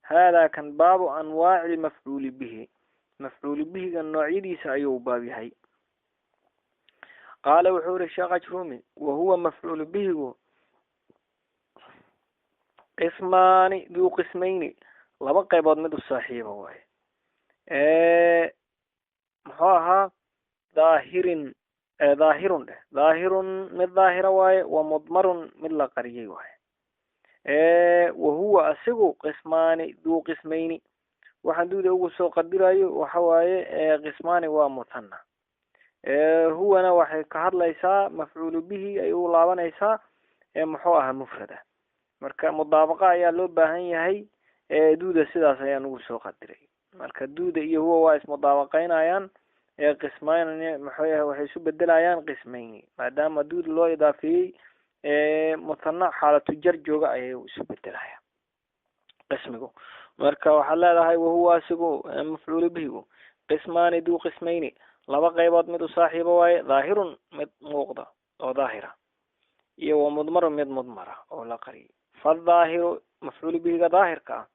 Haadaa kan baabu anwaaci lmafcuuli bihi, mafcuulu bihiga noocyadiisa ayuu baab yahay. Qaala wuxuu yihi Sheekh Ajrumi, wahuwa mafcuulu bihigu qismaani duu qismayni, laba qaybood mid u saaxiiba waaye. Muxuu ahaa dhaahirin, dhaahirun dheh, dhaahirun mid daahira waaye, wa mudmarun mid la qariyay waaye. Wahuwa asigu qismaani duu qismayni, waxaan duuda ugu soo qadirayo waxa waaye qismaani waa muthana, huwana waxay ka hadlaysaa mafcuulu bihi ay u laabanaysaa muxuu ahaa mufrada. Marka mudaabaqa ayaa loo baahan yahay, duuda sidaas ayaan ugu soo qadiray. Marka duuda iyo huwa waa ismudaabaqeynayaan, qismayni muxuu yahay waxay isu bedelayaan qismayni, maadaama duuda loo idaafeeyey muthana xaalatu jar jooga ayay isu bedelayaan qismigu. Marka waxaad leedahay wahuwa asigu mafcuulu bihigu qismaani duu qismayni, laba qaybood mid u saaxiibo waaye, dhaahirun mid muuqda oo daahira, iyo wa mudmarun mid mudmara oo la qariyay. Fadhaahiru mafcuulu bihiga daahirka ah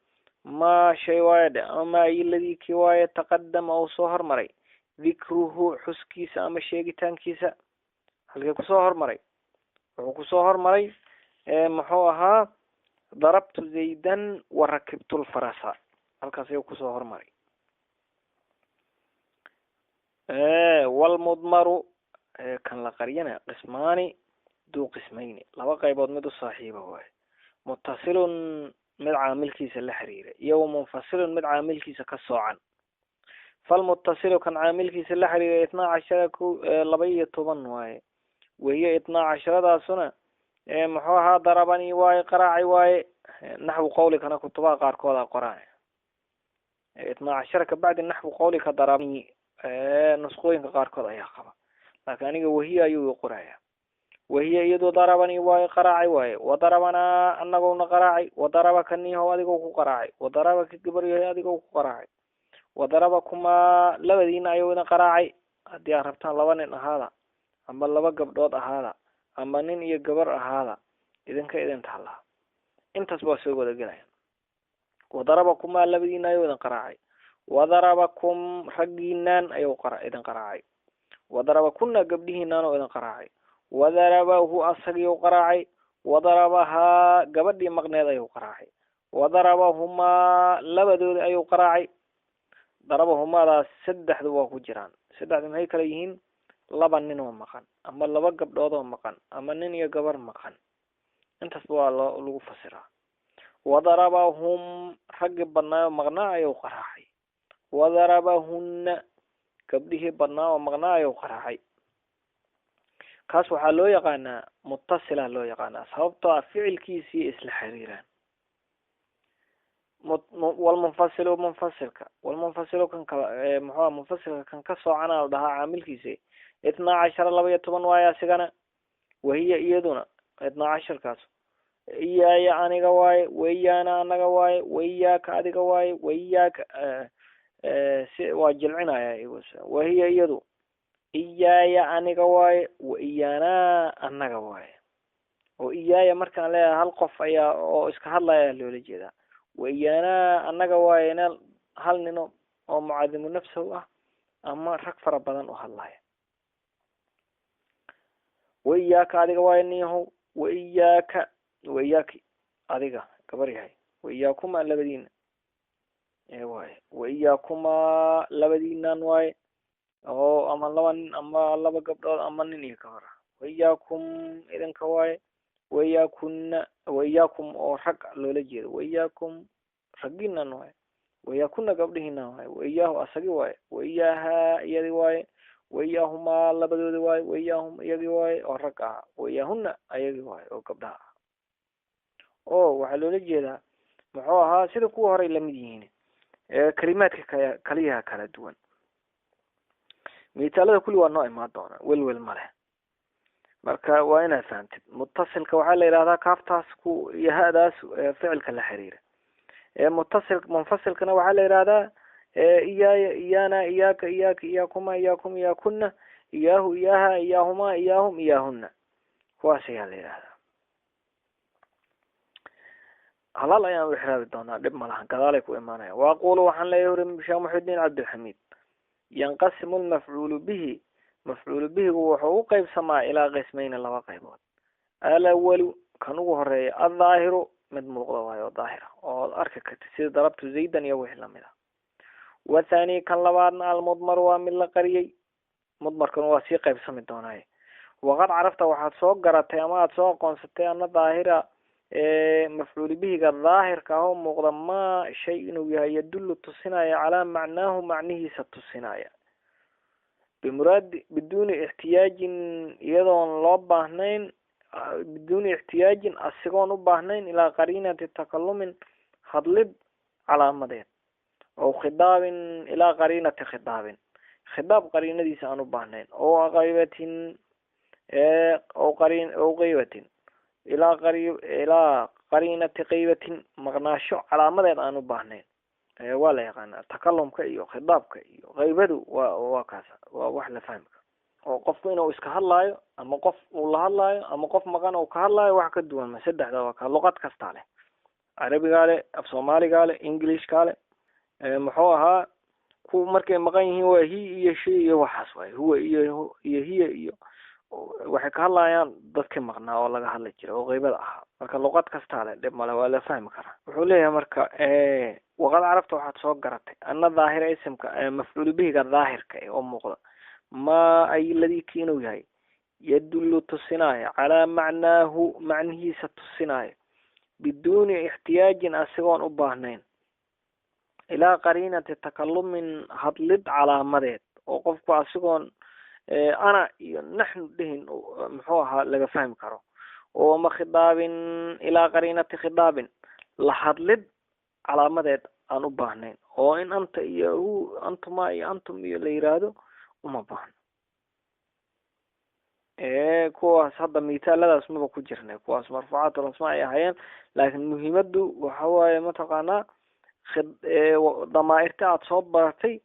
maa shay waaye dhe, ama maa iladii kii waaye taqadama uu soo hormaray dikruhu xuskiisa ama sheegitaankiisa. Halkee kusoo hormaray? Wuxuu kusoo hormaray muxuu ahaa darabtu zaydan wa rakibtu lfarasa, halkaas ayuu kusoo hormaray. Walmudmaru kan la qariyana qismaani duu qismayni, laba qaybood mid u saaxiiba waaye, mutasilun mid caamilkiisa la xiriira, iyo wamunfasilun mid caamilkiisa ka soocan. Falmutasilu kan caamilkiisa la xiriira 12 ko 12 waaye, wahiya 12daasuna muxuu ahaa darabani waaye, qaraacay waaye. Naxwu qawlikana kutubaha qaarkooda qoraan 12 kabacdi naxwu qawlika darabani, nusqooyinka qaarkood ayaa qaba, laakiin aniga wahiya ayuu qoraya. Wahiya iyadoo darabani waaye, qaraacay waaye, wadarabanaa anagowna qaraacay, wadarabaka niihow adigoo ku qaraacay, wadarabaka gabaryahay adigoo ku qaraacay, wadarabakumaa labadiina ayuu idin qaraacay. Haddii aad rabtaan laba nin ahaada, ama laba gabdhood ahaada, ama nin iyo gabar ahaada, idinka idin taallaa, intaas waa soo wada gelaya. Wadarabakumaa labadiina ayuu idin qaraacay, wadarabakum raggiinaan ayuu idin qaraacay, wadarabakuna gabdhihiinaan oo idin qaraacay, wadarabahu asagiyuu qaraacay, wadarabahaa gabadhii maqneed ayuu qaraacay, wadarabahumaa labadooda ayuu qaraacay. Darabahumaadaas saddexdu waa ku jiraan. Saddexdu maxay kala yihiin? Laba nin oo maqan, ama laba gabdhood oo maqan, ama nin iyo gabar maqan, intaasba waa loo lagu fasiraa. Wadarabahum raggii badnaa oo maqnaa ayuu qaraacay, wadarabahunna gabdhihii badnaa oo maqnaa ayuu qaraacay. Kaas waxaa loo yaqaanaa mutasila loo yaqaanaa, sababtoo ah ficilkiisii isla xiriiraan. Walmunfasilu munfasilka, walmunfasilu kan kala muxuu munfasilka kan ka soocana la dhahaa caamilkiisa 12 12 waaye asigana. Wahiya iyaduna 12kaas iyaaya aniga waaye, waiyaana anaga waaye, waiyaaka adiga waaye, waiyaaka si waa jilcinaya. Wahiya iyadu iyaaya aniga waaye, wa iyaanaa anaga waaye. Oo iyaaya markaan leeyahay hal qof ayaa oo iska hadlaya loola jeedaa. Wa iyaanaa anaga waaye na hal nino oo mucadimu nafsahu ah ama rag fara badan u hadlaya. Wa iyaaka adiga waaye niyahow, wa iyaaka wa iyaaki adiga gabar yahay, wa iyaakuma labadiina waaye, wa iyaakumaa labadiinan waaye, oo ama laba nin ama laba gabdhood ama nin iyo gabar ah. Wa iyaakum idinka waaye, wa iyaakunna wa iyaakum oo rag loola jeedo, wa iyaakum raggiinan waaye, wa iyaakuna gabdhihiinan waaye, wa iyaahu asagi waaye, wa iyaaha iyadi waaye, wa iyaahumaa labadoodi waaye, wa iyaahum iyagi waaye oo rag ah, wa iyaahuna ayagi waaye oo gabdhaha ah. Oo waxaa loola jeedaa muxuu ahaa sida kuwa horey lamid yihiin, kalimaadka kaliyaha kala duwan. Mithaalada kulli waa noo imaan doonaa, welwel ma leh. Marka waa inaad fahamtid mutasilka waxaa la yidhahdaa kaaftaas ku iyo ha-daas ficilka la xiriira. Mutasil munfasilkana waxaa la yidhahdaa iyaaya iyaana iyaaka iyaaka iyaakuma iyaakum iyaakuna iyaahu iyaaha iyaahuma iyaahum iyaahuna, kuwaas ayaa la yidhahdaa. Halal ayaan u ixraabi doonaa, dhib ma lahan, gadaalay ku imaanaya. Waaqulu waxaan leeyahay huri Sheekh Muxidiin Cabdilxamiid, yanqasimu lmafcuulu bihi, mafcuulu bihigu wuxuu u qeybsamaa ilaa qismayni, laba qaybood. Alawalu, kan ugu horeeya, addaahiru, mid muuqda waayo oo daahira oo arki karta, sida darabtu zaydan iyo wixii lamid ah. Wathani, kan labaadna, almudmar, waa mid la qariyey. Mudmarkuna waa sii qaybsami doonaaye. Waqad carafta, waxaad soo garatay ama aada soo aqoonsatay, ana daahira, mafcuulu bihiga daahirka ah oo muuqda, maa shay inuu yahay, yadullu tusinaya, calaa macnaahu, macnihiisa tusinaya, bimuraadi biduuni ixtiyaajin, iyadoon loo baahnayn, biduuni ixtiyaajin, asigoon u baahnayn, ilaa qariinati takalumin, hadlid calaamadeed, ow khidaabin, ilaa qariinati khidaabin, khidaab qariinadiisa aan u baahnayn, ow qaybatin, ow qarin ow qaybatin, ilaa qari ilaa qariinati qaybatin, maqnaasho calaamadeed aan u baahnayn. Waa la yaqaanaa takalumka iyo khidaabka iyo qaybadu, waa kaas, waa wax la fahmi karo oo qofku inuu iska hadlaayo ama qof uu la hadlaayo ama qof maqan uu ka hadlaayo, wax ka duwan ma. Saddexda waa ka luqad kastaa leh, carabigaa leh, af soomaaligaa leh, englishkaa leh. Muxuu ahaa, ku markay maqan yihiin waa he iyo she iyo waxaas waay, huwa iyo hiya, iyo waxay ka hadlayaan dadkii maqnaa oo laga hadli jiray oo qeybada ahaa. Marka luqad kastaa leh, dhib male, waa la fahmi karaa. Wuxuu leeyahay marka, waqad carabta, waxaad soo garatay, ana daahira isimka, mafcuulu bihiga daahirka oo muuqda, maa ay ladii ki inuu yahay, yadullu tusinaayo, calaa macnaahu, macnihiisa tusinaayo, biduuni ixtiyaajin, asigoon u baahnayn, ilaa qariinati takalumin, hadlid calaamadeed, oo qofku asigoon ana iyo naxnu dhihin muxuu ahaa laga fahmi karo, oo ama khidaabin, ilaa qariinati khidaabin, la hadlid calaamadeed aan u baahnayn, oo in anta iyo hu antuma iyo antum iyo la yiraahdo uma baahno. Kuwaas hadda mithaaladaas maba ku jirnay, kuwaas marfuucaat asmaa ay ahaayeen, laakiin muhiimadu waxa waaye mataqaanaa damaairta aada soo baratay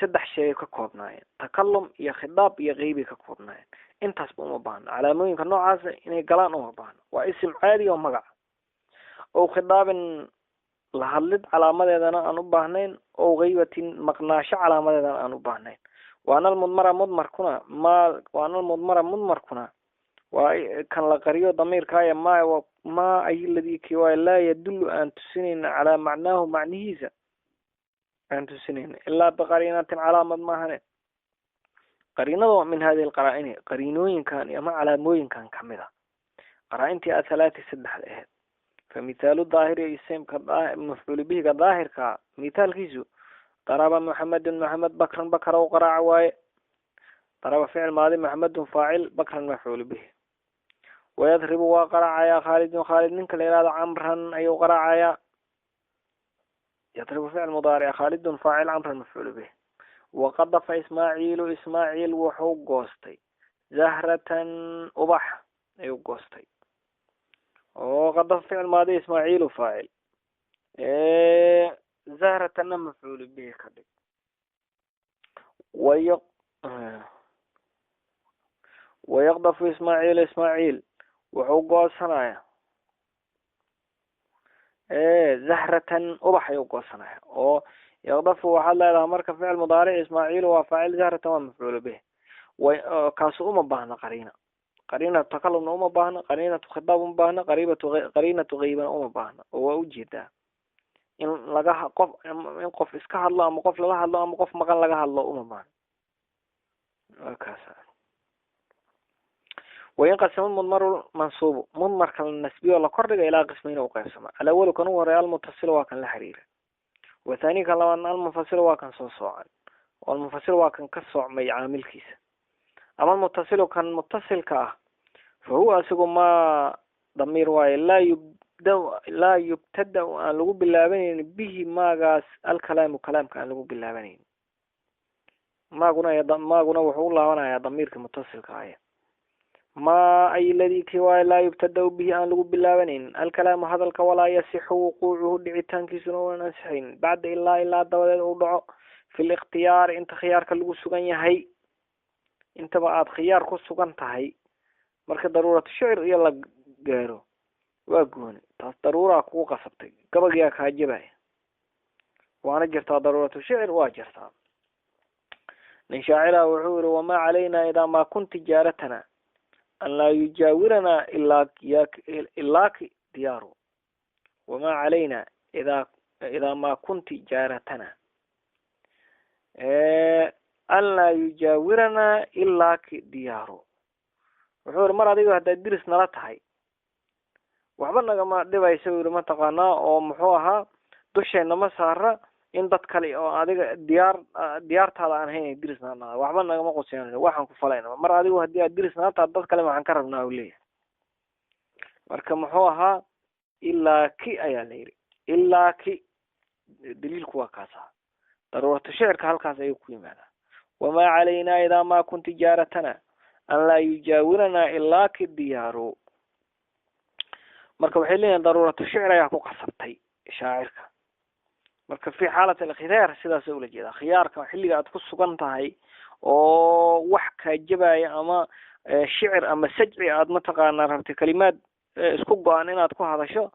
saddex shay ay ka koobnaayeen, takalum iyo khidaab iyo qeybay ka koobnaayeen. Intaasba uma baahno, calaamooyinka noocaasa inay galaan uma baahno, waa isim caadi oo magaca ow khidaabin, la hadlid calaamadeedana aan u baahnayn, ow kaybatin, maqnaasho calaamadeedana aan u baahnayn. Waana almudmara mudmarkuna ma waana almudmara mudmarkuna waa kan la qariyo damiirkaaya, ma ay ladii ki waay, laa yadullu, aan tusinayna, calaa macnaahu, macnihiisa aan tusinayna, ilaa biqariinatin, calaamad maahane. Qariinada min hadihi alqaraa-ini, qariinooyinkan ama calaamooyinkan kamid a qaraa-intii athalaati, saddexda ahayd. Fa mithaalu daahiri, isimka mafcuulu bihiga daahirka mithaalkiisu, daraba muxamedun, maxamed, bakran, bakra u qaraaca waaye. Daraba ficil maadi, maxamedun faacil, bakran mafcuulu bihi. Wayadribu, waa qaraacayaa, khaalidun, khaalid ninka la yihahdo, camran ayuu qaraacayaa. Yadribu ficil mudaaric, khaalidun faacil, camran mafcuulu bihi. Waqadafa ismaaciilu, ismaaciil wuxuu goostay, zahratan, ubax ayuu goostay, oo qadafa ficil maadi, ismaaciilu faacil, zahratanna mafcuulu bihi ka dhig. Way wayaqdafu ismaaciil, ismaaciil wuxuu goosanaya zahratan, ubax ayuu goosanaya, oo yaqdafu waxaad leedahay marka ficil mudaaric, ismaaciil waa faacil, zahratan waa mafcuulu bih. Way kaasu uma baahna qariina, qariinatu takalumna uma baahna, qariinatu khitaab uma baahna, qariibatu qariinatu haybana uma baahna, oo waa ujeedaa in laga qof, in qof iska hadlo ama qof lala hadlo ama qof maqan laga hadlo uma baahna, waa kaas. Wayanqasimu mudmaru mansuubu, mudmarka la nasbiyo la kordhiga, ilaa qismayna u qaybsama. Alawalu, kan ugu horeeya, almutasilu, waa kan la xiriira. Wathani, kan labaadna, almunfasilu, waa kan soo soocan, oo almunfasil waa kan ka soocmay caamilkiisa. Ama almutasilu, kan mutasilka ah, fa huwa asigu maa damiir waaye, laa yubda laa yubtada, aan lagu bilaabanaynin, bihi maagaas, alkalaamu, kalaamka aan lagu bilaabanaynin. Maaguna wuxuu u laabanayaa damiirka mutasilka aya. Ma ay ladii ki waaye, laa yubtada bihi, aan lagu bilaabanaynin, alkalaamu, hadalka, walaa yasixu wuquucuhu, dhicitaankiisuna waan ansixaynin, bacda ilaa, ilaa dabadeed uu dhaco, fi likhtiyaari, inta khiyaarka lagu sugan yahay, intaba aada khiyaar ku sugan tahay. Marka daruuratu shicr iyo la gaaro Waa gooni, taas daruuraa kugu qasabtay, gabagiyaa kaa jabaya, waana jirtaa daruuratu shicr, waa jirtaa. Nin shaacira wuxuu yihi wamaa calayna idaa maa kunti jaaratana an laa yujaawiranaa ilaa ilaaki diyaaru. Wamaa calayna idaa maa kunti jaaratana an laa yujaawiranaa ilaaki diyaaru. Wuxuu yihi mar adigo haddaad diris nala tahay waxba nagama dhibaysa, u yihi mataqaanaa, oo muxuu ahaa dusheenna ma saara in dad kale oo adiga diyaartaada aan hayn ay diris nala nahay, waxba nagama quseyn, waxaan ku falayna mar adigu haddii aad diris nala tahay dad kale waxaan ka rabnaa u leeyahay. Marka muxuu ahaa ilaa ki ayaa la yidhi, ilaa ki daliilku waa kaasa, daruuratu shicirka halkaas ayuu ku yimaadaa. Wamaa calaynaa idaa maa kunti jaaratana an laa yujaawiranaa ilaa ki diyaaru. Marka waxay leeyihin daruuratu shicr ayaa ku qasabtay shaacirka. Marka fi xaalat alkhiyaar sidaas ula jeedaa, khiyaarka xilliga aad ku sugan tahay oo wax kaa jabaya ama shicir ama sajci aad mataqaanaa rabtay kalimaad isku go-an inaad ku hadasho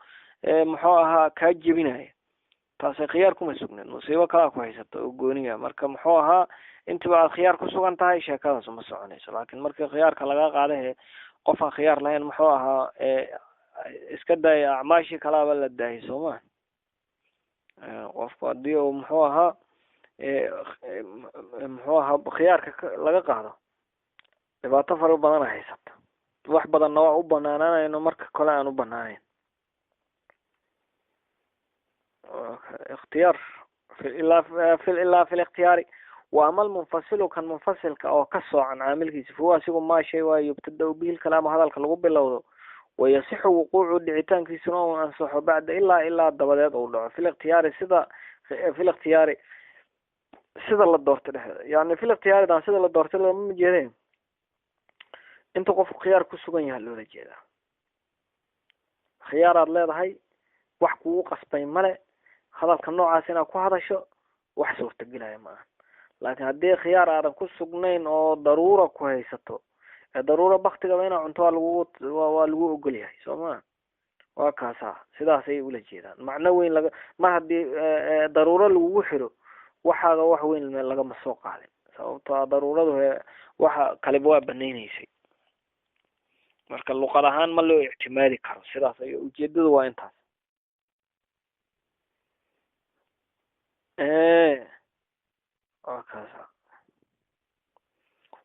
muxuu ahaa kaa jebinaya, taasay khiyaar kuma sugneed, musiibo kalaa ku haysata oo gooniya. Marka muxuu ahaa intiba aad khiyaar ku sugan tahay sheekadaas uma soconayso. Laakiin markii khiyaarka laga qaadahe qof aan khiyaar lahayn muxuu ahaa iska daaya acmaashii kalaaba la daayay, soo ma qofku haddii uu muxuu ahaa khiyaarka laga qaado dhibaato fara badana haysata, wax badanna waa u banaanaanayno marka kale aan u banaanayn. Ikhtiyaar ilaa fi likhtiyaari. Wa ama almunfasilu kan munfasilka oo ka soocan caamilkiisa fahuwa asigu maa shay waayo yubtada bihi lkalaamu hadalka lagu bilowdo, wayasixu wuquucu dhicitaankiisuna uu ansaxo bacda ilaa dabadeed uu dhaco fil ikhtiyaari, sida fil ikhtiyaari sida la doortay dhexdeeda. Yani fil ikhtiyaaridan sida la doortay looma jeedeen, inta qofku khiyaar ku sugan yahay loola jeedaa. Khiyaaraad leedahay, wax kugu qasbay male, hadalka noocaas inaad ku hadasho wax suurtagelaya ma aha. Laakiin haddii khiyaar aadan ku sugnayn oo daruura ku haysato, ee daruura baktigaba inaa cunto waa lagu ogol yahay, soo maa waa kaasaa, sidaas ayay ula jeedaan. Macno weyn laga mar haddii daruuro lagugu xiro waxaaga wax weyn lagama soo qaadin, sababtoo ah daruuradu waxa kaleba waa banaynaysay. Marka luqad ahaan ma loo ictimaadi karo, sidaas ay ujeedadu waa intaas. Waa kaasa.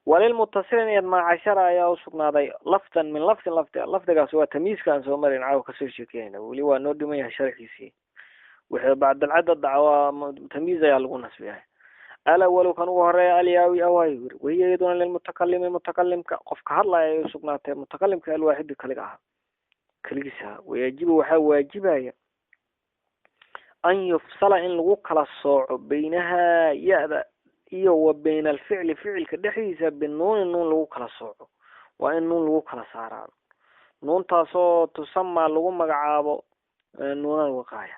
Walilmutasilin idmaa cashara ayaa usugnaaday lafdan min lafdin lafdi, lafdigaas waa tamyiizka aan soo marin caawa kasoo sheekeynayna, weli waa noo dhiman yahay sharxiisii. Wixii bacda alcadad dhaca waa tamyiiz ayaa lagu nasbiyahay. Alawalu kan ugu horeeya alyaawi awaayo, wahiya iyaduna lilmutakalimi mutakalimka qofka hadlaya ayay usugnaatay, mutakalimka alwaaxidi kaliga ahaa kaligiisa. Wayajibu waxaa waajibaya an yufsala in lagu kala sooco baynaha ya-da iyo wa bayna alficli ficilka dhexdiisa binuuni nuun lagu kala sooco, waa in nuun lagu kala saaraado, nuuntaasoo tusamaa lagu magacaabo nuunal waqaaya,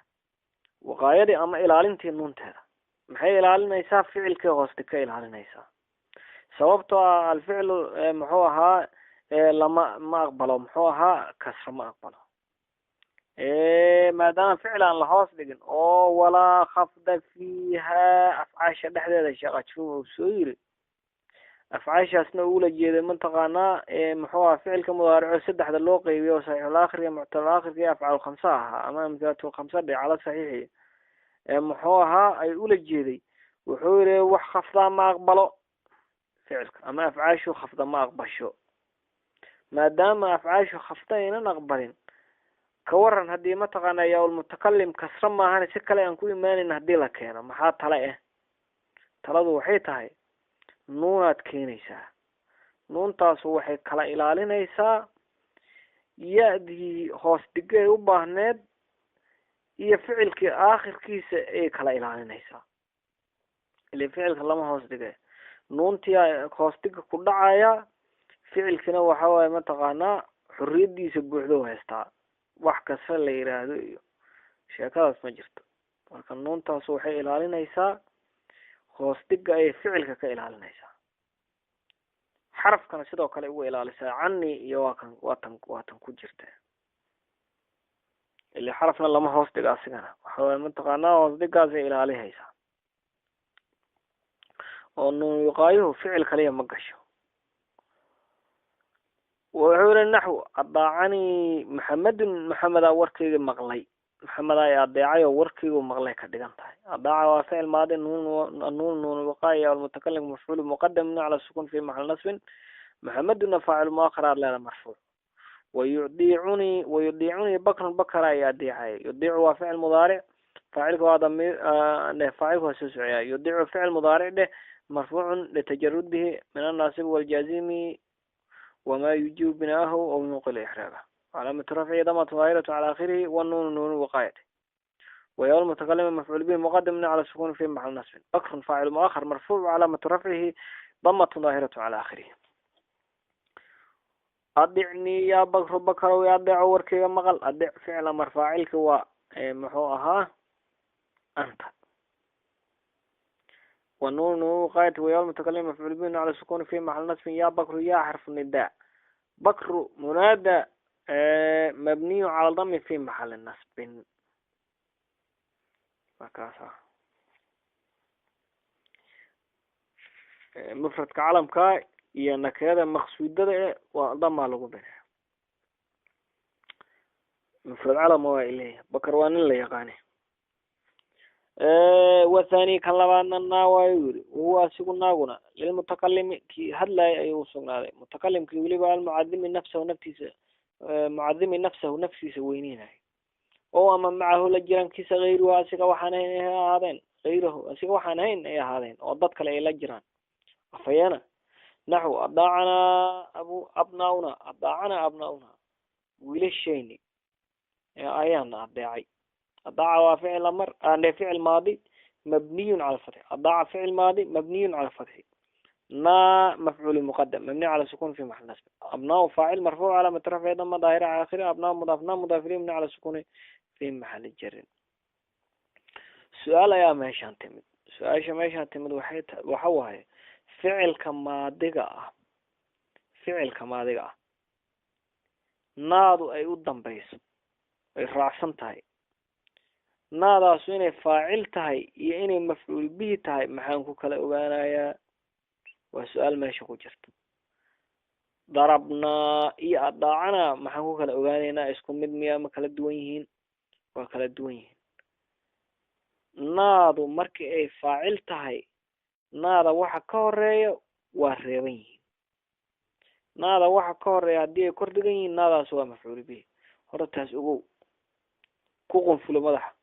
waqaayadii ama ilaalintii nuunteeda. Maxay ilaalinaysaa? Ficilkii hooste ka ilaalinaysaa, sababtoo ah alficlu muxuu ahaa lama ma aqbalo muxuu ahaa kasra ma aqbalo, maadaama ficil aan lahoos dhigin oo walaa khafda fiiha afcaasha dhexdeeda sheekh ajruum uu soo yiri, afcaashaasna uula jeeday mataqaanaa muxuu ahaa ficilka mudaarico saddexda loo qeybiyo oo saxiixul aakhirka muctalul aakhirka iyo afcaal khamsa ahaa ama amthalatul khamsa dhe cala saxiixi, muxuu ahaa ay ula jeeday. Wuxuu yiri wax khafdaa ma aqbalo ficilka ama afcaashu khafda ma aqbasho, maadaama afcaashu khafda aynan aqbalin ka waran haddii mataqaanaa yaa-ulmutakalim kasra maahan si kale aan ku imaaneyn haddii la keeno maxaa tale ah? Taladu waxay tahay nuunaad keenaysaa, nuuntaasu waxay kala ilaalinaysaa ya-dii hoos dhigay u baahneed iyo ficilkii aakhirkiisa ayay kala ilaalinaysaa. Ile ficilka lama hoos dhigay, nuuntii hoos dhiga ku dhacaya, ficilkina waxa waaye mataqaanaa xorriyadiisa buuxdo haystaa, wax kasta la yiraahdo iyo sheekadaas ma jirto. Marka nuuntaas waxay ilaalinaysaa hoos dhiga ayay ficilka ka ilaalinaysaa, xarafkana sidoo kale uga ilaalisaa cani iyo waa kan waa tan ku jirta. Ili xarafna lama hoos dhiga asigana, waxa mataqaanaa hoos dhigaasay ilaalihaysaa, oo nuun wiqaayuhu ficil kaliya ma gasho. Wuxuu yihi naxwu adaacanii maxamedun, maxamedaa warkayga maqlay, maxamedaa i adeecay oo warkaygu maqlay ka dhigan tahay. Adaaca waa ficil maadi, nuun nuun nuun wiqaaya, almutakalim mafcuul muqadam cala sukun fi maxal nasbin, maxameduna faacil muakhar aad leeda marfuuc. Wayudiicunii wayudiicunii bakrun, bakara i adeecay. Yudiicu waa ficil mudaaric, faacilka waa damiir dheh, faacilka waa soo sociyaa. Yudiicu ficil mudaaric dheh, marfuucun litajarudihi min annaasib waljaazimi wma yujibu binaahu aw yunqil ixraabah, calaamatu rafcihi damatu daahiratu cala akhirihi, wanuunu nuunu wiqaayati, wayaa lmutakalima mafcuul bihi muqadamun cala sukun fi maxal nasbin, bakrun faacil muakhar marfuuc calaamatu rafcihi damatu daahiratu cala akhirihi. Adicnii yaa bakru, bakarow adeeco warkayga maqal. Adic ficil amar, faacilka waa muxuu ahaa anta, wanuun nuun wiqaayati, wayaa lmutakalim mafcuul bihi cala sukun fi maxal nasbin, yaa bakru yaa xarfu nidaa, bakru munaada mabniyu cala dami fi maxali nasbin. Markaasa mufradka calamka iyo nakirada maqsuudada e waa damaa lagu binaya. Mufrad calama waa ileeyahay, bakar waa nin la yaqaane. Wathani kan labaadna naa waayu yiri, wahuwa asigu naaguna lilmutakalimi kii hadlaaya ayuu usugnaaday, mutakalimkii weliba almucadimi nafsahu naftiisa, mucadimi nafsahu naftiisa weyneynayo, oo ama macahu la jirankiisa hayruhu asiga waxaan ahayn ay ahaadeen, hayrahu asiga waxaan ahayn ay ahaadeen, oo dad kale ay la jiraan. Afayana naxwu adaacanaa abu abnaauna, adaacanaa abnaauna, wiilashayni ayaana adeecay. Adaaca waa ficil amar ande ficil maadi mabniyun cala fatxi, adaaca ficil maadi mabniyun cala fatxi, na mafcuul muqadam mabni cala sukun fi maxal nasb, abnaa faacil marfuuc calaamatu rafci dama daahira cala akhiri, abnaa mudaaf na mudaaf ilayhi mabni cala sukuni fi maxali jarin. Su-aal ayaa meeshaan timid, su-aasha meeshaan timid waxay ta waxa waaye ficilka maadiga ah, ficilka maadiga ah naadu ay u dambayso ay raacsan tahay, naadaasu inay faacil tahay iyo inay mafcuul bihi tahay maxaan ku kala ogaanayaa? Waa su-aal meesha ku jirta. Darabnaa iyo adaacanaa maxaan ku kala ogaanaynaa? Isku mid miya ma kala duwan yihiin? Waa kala duwan yihiin. Naadu markii ay faacil tahay, naada waxa ka horeeya waa reeban yihiin, naada waxa ka horeeya haddii ay kor dhigan yihiin naadaas waa mafcuul bihi. Horta taas ogow, ku qunfulo madaxa.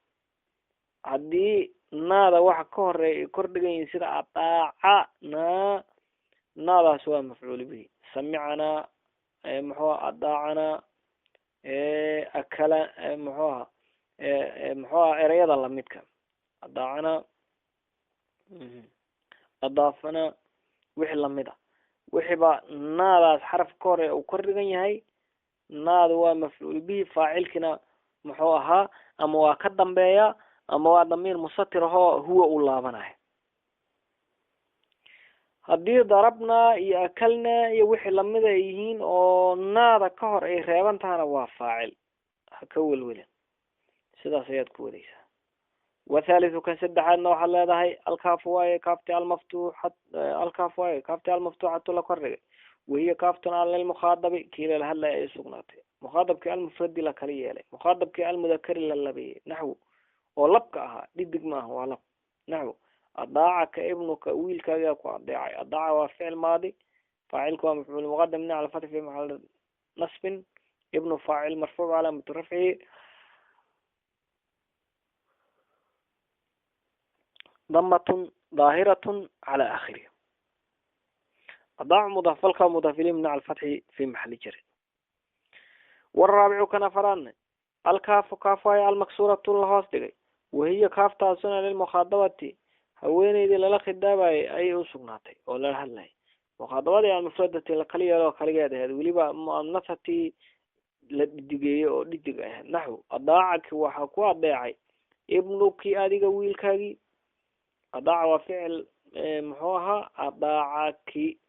Haddii naada waxa ka horeeya ay kor dhigan yihiin sida adaacanaa, naadaas waa mafcuul bihi. Samicanaa muxuu aha, adaacanaa, akala muxuu aha, muxuu aha ereyada lamidka, adaacanaa, adaafanaa, wixii lamid a, wixiiba naadaas xaraf ka horeeya uu kor dhigan yahay, naadu waa mafcuul bihi, faacilkina muxuu ahaa ama waa ka dambeeya ama waa damiir musatir ahoo huwa u laabanayo. Haddii darabnaa iyo akalnaa iyo wixii lamida ay yihiin oo naada ka hor ay reeban tahana waa faacil, ha ka welwelin, sidaas ayaad ku wadaysaa. Wathalithu kan saddexaadna waxaad leedahay alkaafu waaye kaafti almaftuuxa, alkaaf waaye kaafti almaftuuxatu la kordhigay, wahiya kaaftuna lilmukhaadabi kii lala hadlaya ay usugnaatay, mukhaadabkii almufradi la kala yeelay, mukhaadabkii almudakari la labeeyey, naxwu oo labka ahaa, dhidig ma aha waa lab. Naxwu adaacaka ibnuka, wiilkaagaa ku adeecay. Adaaca waa ficil maadi, faacilku waa mafcuul muqadam mabni cala fatxi fi maxal nasbin, ibnu faacil marfuuc calaamatu rafcihi damatun daahiratun cala aakhirihi. Adaacu mudaaf falka mudaaf ilayhi mabni cala fatxi fi maxali jarin. Waraabicu kan afaraadne alkaafu kaaf waaye almaksuuratu la hoos dhigay, wahiya kaaftaasuna lilmukhaadabati haweeneydii lala khidaabayay ayay usugnaatay oo lala hadlayay, mukhaadabadii almufradati la kala yeelo kaligeed ahayd, weliba muanathati la dhidigeeyey oo dhidig ahayd. Naxwu adaacaki waxaa ku adeecay ibnuki adiga wiilkaagii. Adaaca waa ficil muxuu ahaa adaacaki,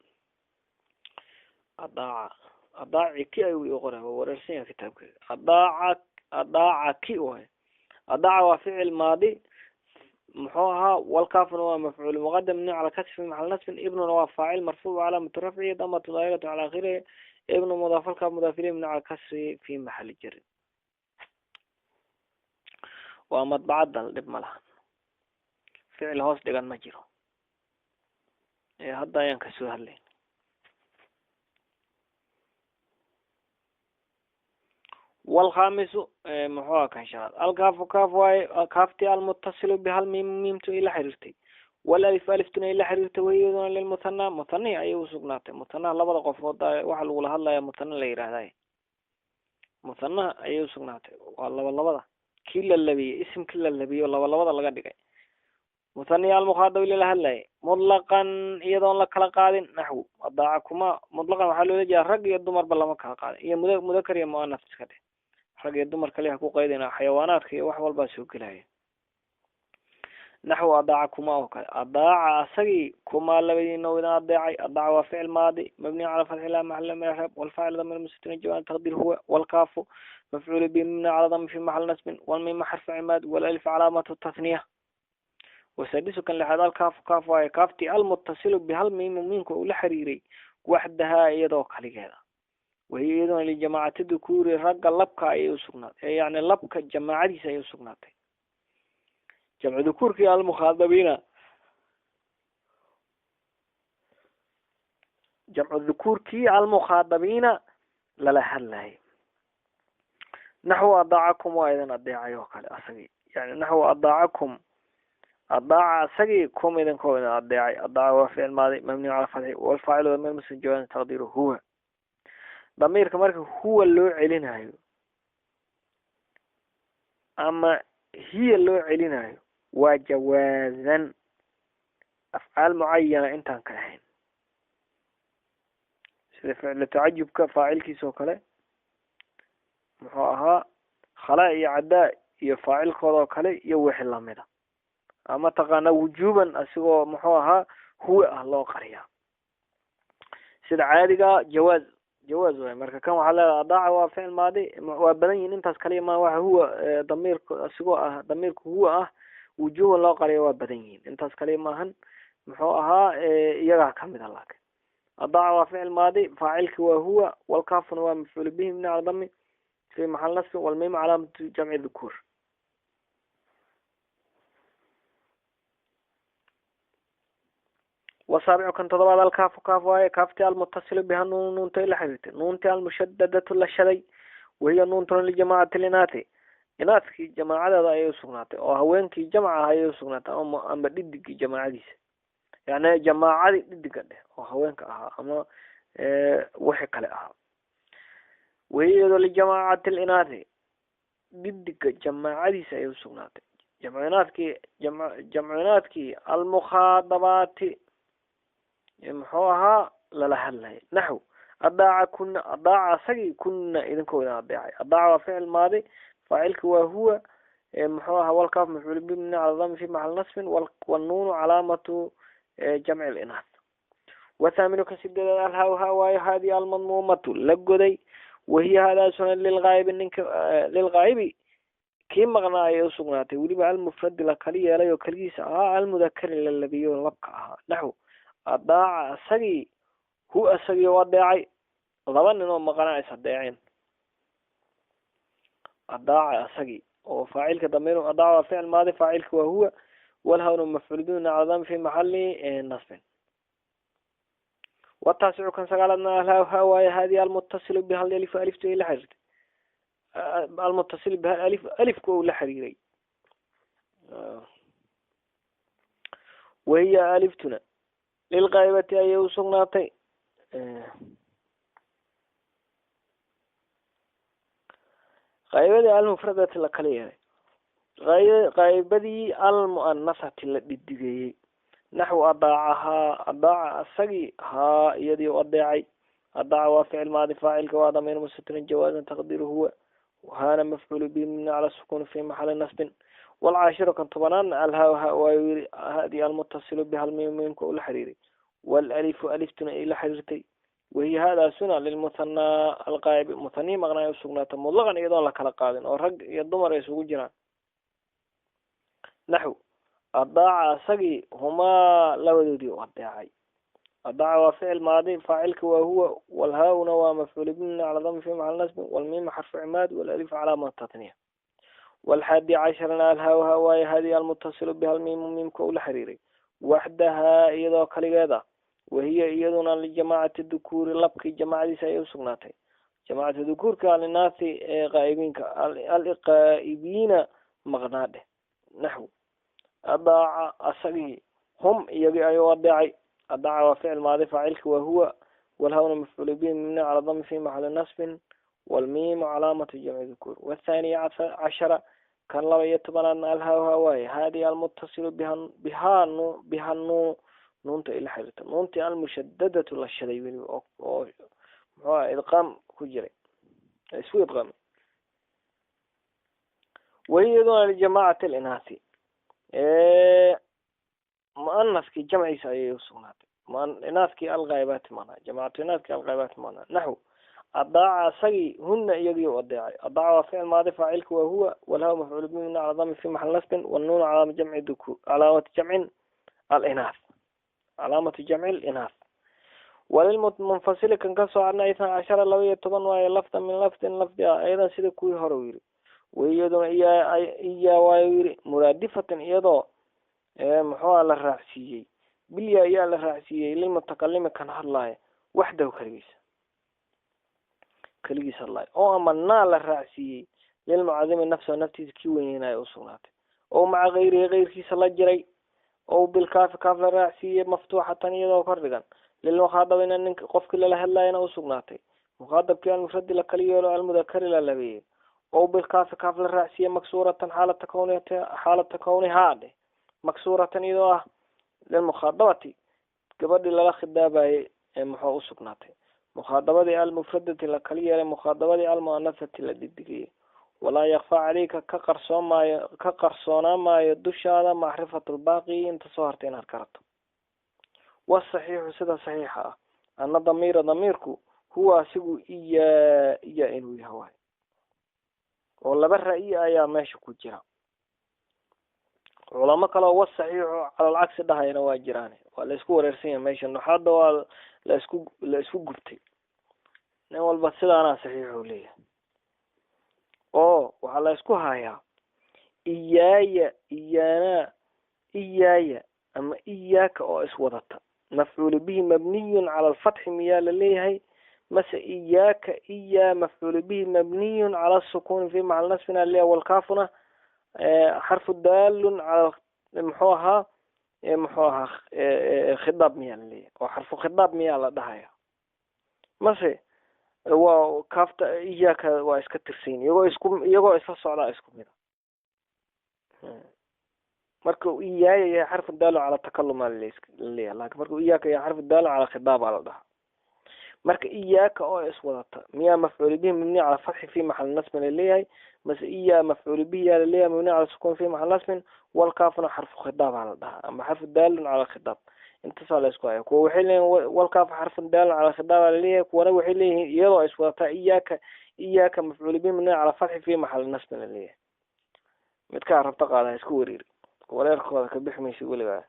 adaaca adaaciki ayuu ii qoray, waa wareersan yahay kitaabkeyga. Adaaca Adaacaki waay. Adaaca waa ficil maadi, muxuu ahaa, walkaafuna waa mafcuul muqadam mabni cala kasri fi maxal nasbin, ibnuna waa faacil marfuuc calaamatu rafcihi damatu daahiratu cala akhirihi, ibnu mudaaf alkaaf mudaaf ilayhi mabni cala kasri fi maxali jarin. Waa madbacadal, dhib ma lahan, ficil hoos dhigan ma jiro. Hadda ayaan kasoo hadlayn. Walkhamisu, muxuu aha kan shanaad, alkaafu kaaf waaye, kaaftii almuttasilu bihal miim, miimtu ay la xiriirtay, walalif, aliftuna ay la xiriirtay, wahiyaduna lilmuthana, muthanihi ayay usugnaatay. Muthanaha labada qofood waxa lagula hadlaya muthana la yidhaahday, muthanaha ayay usugnaatay. Waa laba labada kii la labiyey, isimkii la labiyo laba labada laga dhigay, muthanihi almukhaadabi lala hadlayay, mutlaqan iyadoon la kala qaadin, naxwu adaaca kuma. Mutlaqan waxaa loola jeeda rag iyo dumarba lama kala qaadin, iyo mudakar iyo muanath iska dheh, rag iyo dumar kaliya ku qaydayna, xayawaanaadka iyo wax walbaa soo gelaya. Naxwu adaaca kuma oo kale, adaaca asagii, kumaa labadiina idin adeecay. Adaaca waa ficil maadi mabniy cala fatxi laa maxala min icraab, walfaacil damir mustatir jawaan taqdiir huwa, walkaafu mafcuul bihi mabni cala dami fi maxal nasbin, walmiima xarfu cimaad, walalif calaamatu tathniya. Wasaadisu kan lixaad, alkaafu kaaf waaye, kaaftii almuttasilu bihal miimu, miimka uu la xiriiray, waxdahaa iyadoo kaligeeda, wahiya iyaduna lijamaacati dukuuri, ragga labka ayay usugnaatay, yani labka jamaacadiisa ayay usugnaatay, jamcu dukuurkii almukhaadabiina, jamcu dukuurkii almukhaadabiina lala hadlayay. Naxwu adaacakum waa idin adeecay oo kale asagii, yani naxwu adaacakum, adaaca asagii, kum idinkoo idin adeecay. Adaaca waa ficil maadi mabniyu cala fatxi, walfaacilu damir muslim jawaan taqdiiru huwa. Damiirka marka huwa loo celinayo ama hiya loo celinayo waa jawaazan, afcaal mucayana intaan ka ahayn, sida ficlu tacajubka faacilkiisa oo kale, muxuu ahaa, khalaa iyo caddaa iyo faacilkooda oo kale iyo wixii lamida, ama taqaanaa wujuuban asigoo muxuu ahaa huwa ah loo qariyaa. Sida caadiga jawaaz, jawaaz waay. Marka kan waxaa leedahay adaaca waa ficil maadi, waa badan yihin intaas kaliya ma waxa huwa damiirka asigoo ah, damiirka huwa ah wujuuban loo qariya waa badan yihiin, intaas kaliya maahan, muxuu ahaa, iyagaa kamid a. Laakin adaaca waa ficil maadi, faacilki waa huwa, walkaafuna waa mafcuul bihi mabni cala dami fi maxal nasbin, walmiim calaamatu jamci dhukuur. Wasaabicu kan todobaad, alkaafu kaaf waaye, kaafti almuttasilu biha nuun, nuunta la xiriirtay, nuunti almushadadatu la shaday, wahiya nuuntuna lijamaacati linaati, inaadkii jamaacadeeda ayay usugnaatay, oo haweenkii jamca ah ayay usugnaatay, ama dhidigii jamaacadiisa, yani jamaacadii dhidiga dheh oo haweenka ahaa ama wixii kale ahaa. Wahiya iyadoo lijamaacati linaati, dhidiga jamaacadiisa ayay usugnaatay, jamcinaadkii, jamcinaadkii almukhaadabaati muxuu ahaa lala hadlayay. Naxw adaaca kuna, adaaca asagii, kuna idinkoo idin adeecay. Adaaca waa ficil maadi, faacilka waa huwa, muxuu ahaa, walkaaf mafcuul bihi mabni cala dami fi maxal nasbin, wannuunu calaamatu jamci linath. Wathaaminu kan sideedaad, alhaa ha waayo, haadii almadmuumatu la goday, wahiya haadaasuna lilghaa'ibi, ninka lilghaa'ibi kii maqnaa ayay usugnaatay, weliba almufradi la kali yeelay oo keligiisa ahaa, almudakari la labiyo labka ahaa. Naxw adaaca asagii, hu asagii oo adeecay, laba nin oo maqanaa is adeeceen. Adaaca asagii oo faacilka damir, adaaca waa ficil maadi, faacilka waa huwa, walhawnu mafcuul bihi cala dami fi maxali nasbin. Wataasicu kan sagaalaadna, alhaa ha waaye, haadii almuttasilu biha alif, aliftu ay la xiriirtay, almuttasil biha alif, alifka uu la xiriiray, wahiya aliftuna lilqaybati ayay usugnaatay, qaybadii almufradati la kala yeelay, qaybadii almu'anasati la dhidigeeyey. Naxwu adaacahaa, adaaca asagii, haa iyadii u adeecay. Adaaca waa ficil maadi, faacilka waa damiir mustatirin jawaazan taqdiiru huwa, haana mafcuulu bihi mabni cala sukuun fi maxali nasbin. Walcaashiru kan tobanaadna, alhaa ha waayu yiri, haadii almuttasilu biha almiim, miimka ula xiriiray, walalifu aliftuna ay la xiriirtay, Wahiya haadaasuna lilmuthanaa alqaa'ibi, muthanii maqnaa ay usugnaata mutlaqan, iyadoon la kala qaadin oo rag iyo dumar ay isugu jiraan. Naxw adaaca asagii humaa labadoodii u adeecay. Adaaca waa ficil maadi, faacilka waa huwa, walhaa-una waa mafcuul bihi cala dami fi maxal nasbin, walmiima xarfu cimaad, walalif calaama tatniya. Walxaadi casharna alhaa-ha waaye hadi almutasilu biha almiimu, miimka ula xiriiray, waxdahaa iyadoo kaligeeda. Wahiya iyaduna lijamaacati dukuuri, labkii jamaacadiisa ayay usugnaatay, jamaacati dukuurka alinaathi ee qaa'ibiinka, alqaa'ibiina maqnaadhe. Naxw adaaca asagii hum iyagii ayuu adeecay. Adaaca waa ficil maadi, faacilka waa huwa, walhawna mafcuul bihi mabni cala dami fi maxali nasbin, walmiimu calaamatu jamci dukuur. Wathaniya cashara kan 12aadna alhaa-ha waaye hadi almutasilu biha bihaa nu biha nuun, nuunta ila xiriirta, nuuntii almushadadatu la shaday weliba oo muxuu aha idqaam ku jiray, isku idqaamay. Wahiyaduna lijamaacati alinaathi, muanaskii jamciisa ayay usugnaatay, inaaskii alghaa'ibaati maanaa, jamaacatu inaaskii alghaa'ibaati maanaa. Naxw adaaca asagii huna iyagii u adeecay. Adaaca waa ficil maadi, faacilka waa huwa, walhaa mafcuul bihi mabni cala dami fi maxal nasbin, walnuunu calaama jamci dukuur, calaamatu jamcin alinaath, calaamatu jamci linaath. Walilmunfasili kan kasoo harna 12 12 waaye, lafdan min lafdin lafdi ah, ayadan sida kuwii hore u yiri. Waiyaduna iya iya waayu yiri muraadifatan, iyadoo muxuuha la raacsiiyey bilya ayaa la raacsiiyey lilmutakalimi kan hadlaaya waxdahu kaligiisa, keligiis hadlaayo, oo ama naa la raacsiiyey lilmucadimi nafsahu, naftiisa kii weyneynayo usugnaatay, oo maca kayrihi keyrkiisa la jiray, oo bilkaafi kaaf la raacsiiyey maftuuxatan iyadoo kor dhigan, lilmukhaadabina ninka qofkii lala hadlaayana usugnaatay, mukhaadabkii almufradi la kali yeelo almudakari la labeeyey, oo bilkaafi kaaf la raacsiiyey maksuuratan xaalata kawni, xaalata kawnihaa dheh, maksuuratan iyadoo ah lilmukhaadabati gabadhii lala khidaabayay ee muxuu usugnaatay, mukhaadabadii almufradati la kali yeelay, mukhaadabadii almuanasati la digdigayay. Walaa yakfaa caleyka ka qarsoomaayo, ka qarsoonaa maayo dushaada macrifatulbaaqi inta soo hartay inaad garato. Wasaxiixu sida saxiixa ah ana damiira damiirku huwa asigu iya iya inuu yahay waay, oo laba ra'yi ayaa meesha ku jira. Culamo kale oo wasaxiixu calalcagsi dhahayana waa jiraan, waa la isku wareersan yahay meesha, nuxaadda waa la isku gubtay, nin walba sidaanaa saxiixu leeyahay. Oo waxaa la isku hayaa iyaaya iyaana iyaaya ama iyaaka oo iswadata, mafcuulu bihi mabniyun cala alfatxi miyaa la leeyahay, mase iyaaka iya mafcuulu bihi mabniyun cala asukuuni fi maxal nasbin aleeyahay, walkaafuna xarfu daalun cala muxuu ahaa muxuu ahaa khidaab miyaa la leeyahay, oo xarfu khidaab miyaa la dhahaya, mase waa kaafta iyaaka waa iska tirsayin iyagoo isku iyagoo isla socdaa isku mida. Marka iyaaya yahay xarfu daalun cala takalum aa laleeyahay, lakin marka iyaaka yahay xarfu daalun cala khidaab aa la dhahaa. Marka iyaaka oo iswadata miyaa mafcuul bihi mabniy cala fatxi fi maxal nasbin laleeyahay, mase iya mafcuul bihi yaa laleeyahay mabniy cala sukuun fi maxal nasbin, walkaafuna xarfu khidaab aa la dhahaa ama xarfu daalun cala khidaab. Intaasaa la isku haya. Kuwa waxay leeyihin walkaafu xarfun daalun cala khidaab aa laleeyahay, kuwana waxay leeyihiin iyadoo iswadataa iyaaka iyaaka mafcuul bihi mabniy cala fatxi fi maxal nasbin laleeyahay. Midkaa rabta qaada, ha isku wareeri, wareerkooda ka bixi maysa weligaa.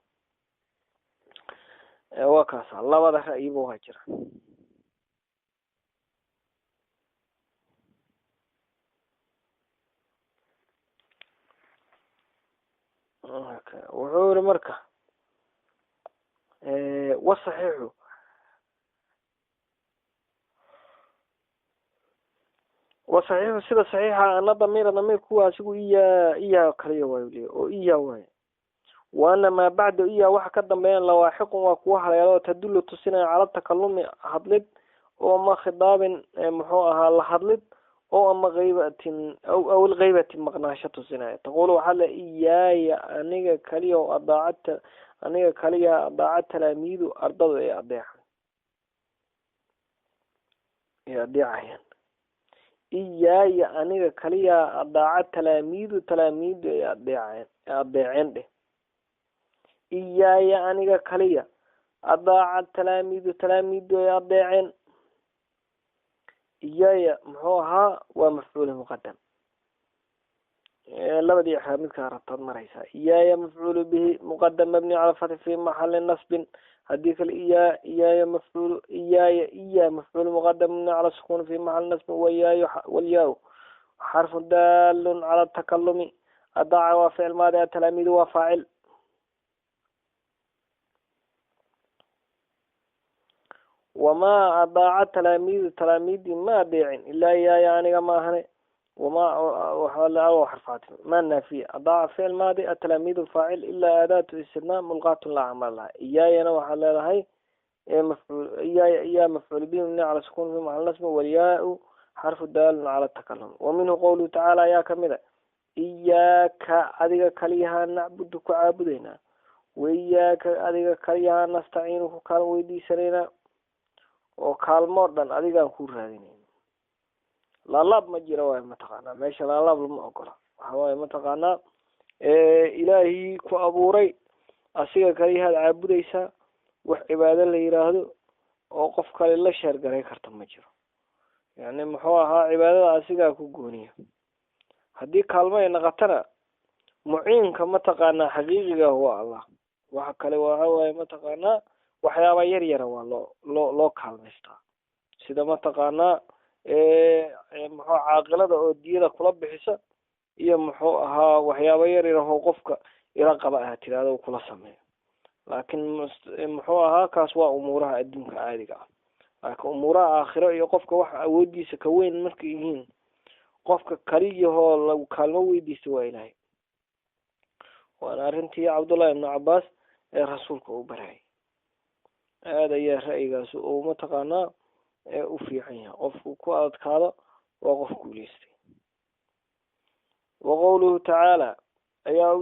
Waa kaasa labada ra'yiba waa jira. Wuxuu yihi marka wasaxiixu wasaxiixu sida saxiixa ana damiira damiir kuwa asigu iya iya kaliya waayu leeyahy, oo iya waaye, waana maa bacda iya waxa ka dambeeyan lawaaxiqun waa kuwa haleelo, tadullu tusinaya cala takalumi hadlid oo ama khidaabin muxuu ahaa la hadlid oo ama haybatin aw aw ilghaybati maqnaasho tusinaya. Taqulu waxaa le iyaaya aniga kaliya oo adaacadta, aniga kaliya adaaca talaamiidu ardadu ay adeecan ay adeecayaan, iyaaya aniga kaliya adaaca talaamiidu talaamiidu ay adeeceen adeeceen dheh, iyaaya aniga kaliya adaaca talaamiidu talaamiidu ay adeeceen. Iyaaya muxuu ahaa waa mafcuul muqadam, labadii ixraab midkaa rabtaad maraysaa. Iyaaya mafcuulu bihi muqadam mabni cala fatxi fi maxali nasbin. Haddii kale iyaaya mafcuul iyaaya iya mafcuul muqadam mabni cala sukuun fi maxali nasbin. Wayaayo walyaa xarfu daalun cala takalumi. Adaaca waa ficil maadi, atalaamiidu waa faacil. Wamaa adaaca talaamiidu talaamiidii ma adeecin ilaa iyaaya aniga ma ahane. Wamaa xarfaati ma naafiya. Adaaca ficil maadi, atalaamiidu faacil, ilaa aadaatu istinaa mulqaatun laa camal laha. Iyaayana waxaad leedahay mafcuul iyaaya iyaa mafcuul bihi mabni cala sukuun fi maxal nasbi. Walyaa-u xarfu daalun cala takalum. Wa minhu qowluhu tacaala ayaa kamid a iyaaka adiga kaliyahaa nacbudu ku caabudaynaa, waiyaaka adiga kaliyahaa nastaciinu ku kaalmo weydiisanaynaa, oo kaalmoo dhan adigaan ku raadinayna. Laalaab ma jira waayo mataqaanaa, meesha laalaab lama ogola. Waxa waaye mataqaanaa ilaahii ku abuuray asiga kaliyahaad caabudaysaa, wax cibaado la yiraahdo oo qof kale la sheergaray karta ma jiro. Yani muxuu ahaa cibaadada asigaa ku gooniya. Haddii kaalmo ay naqatana muciinka mataqaanaa xaqiiqiga waa Allah. Waxa kale waxa waaye mataqaanaa waxyaaba yar yara waa loo kaalmaystaa, sida mataqaanaa muxuu caaqilada oo diyada kula bixisa, iyo muxuu ahaa waxyaaba yar yar oo qofka ila qaba ah tiraahdo kula sameeyo. Laakiin muxuu ahaa kaas waa umuuraha adduunka caadiga ah. Laakiin umuuraha aakhiro iyo qofka wax awoodiisa ka weyn markay yihiin, qofka kaliyahoo lagu kaalmo weydiista waa Ilaahay. Waana arrintii Cabdullahi ibnu Cabbaas ee rasuulka uu barayay. Aada ayaa ra'yigaas uu mataqaanaa u fiican yahay. Qofku ku adkaado waa qof guuleystay. Wa qowluhu tacaala ayaa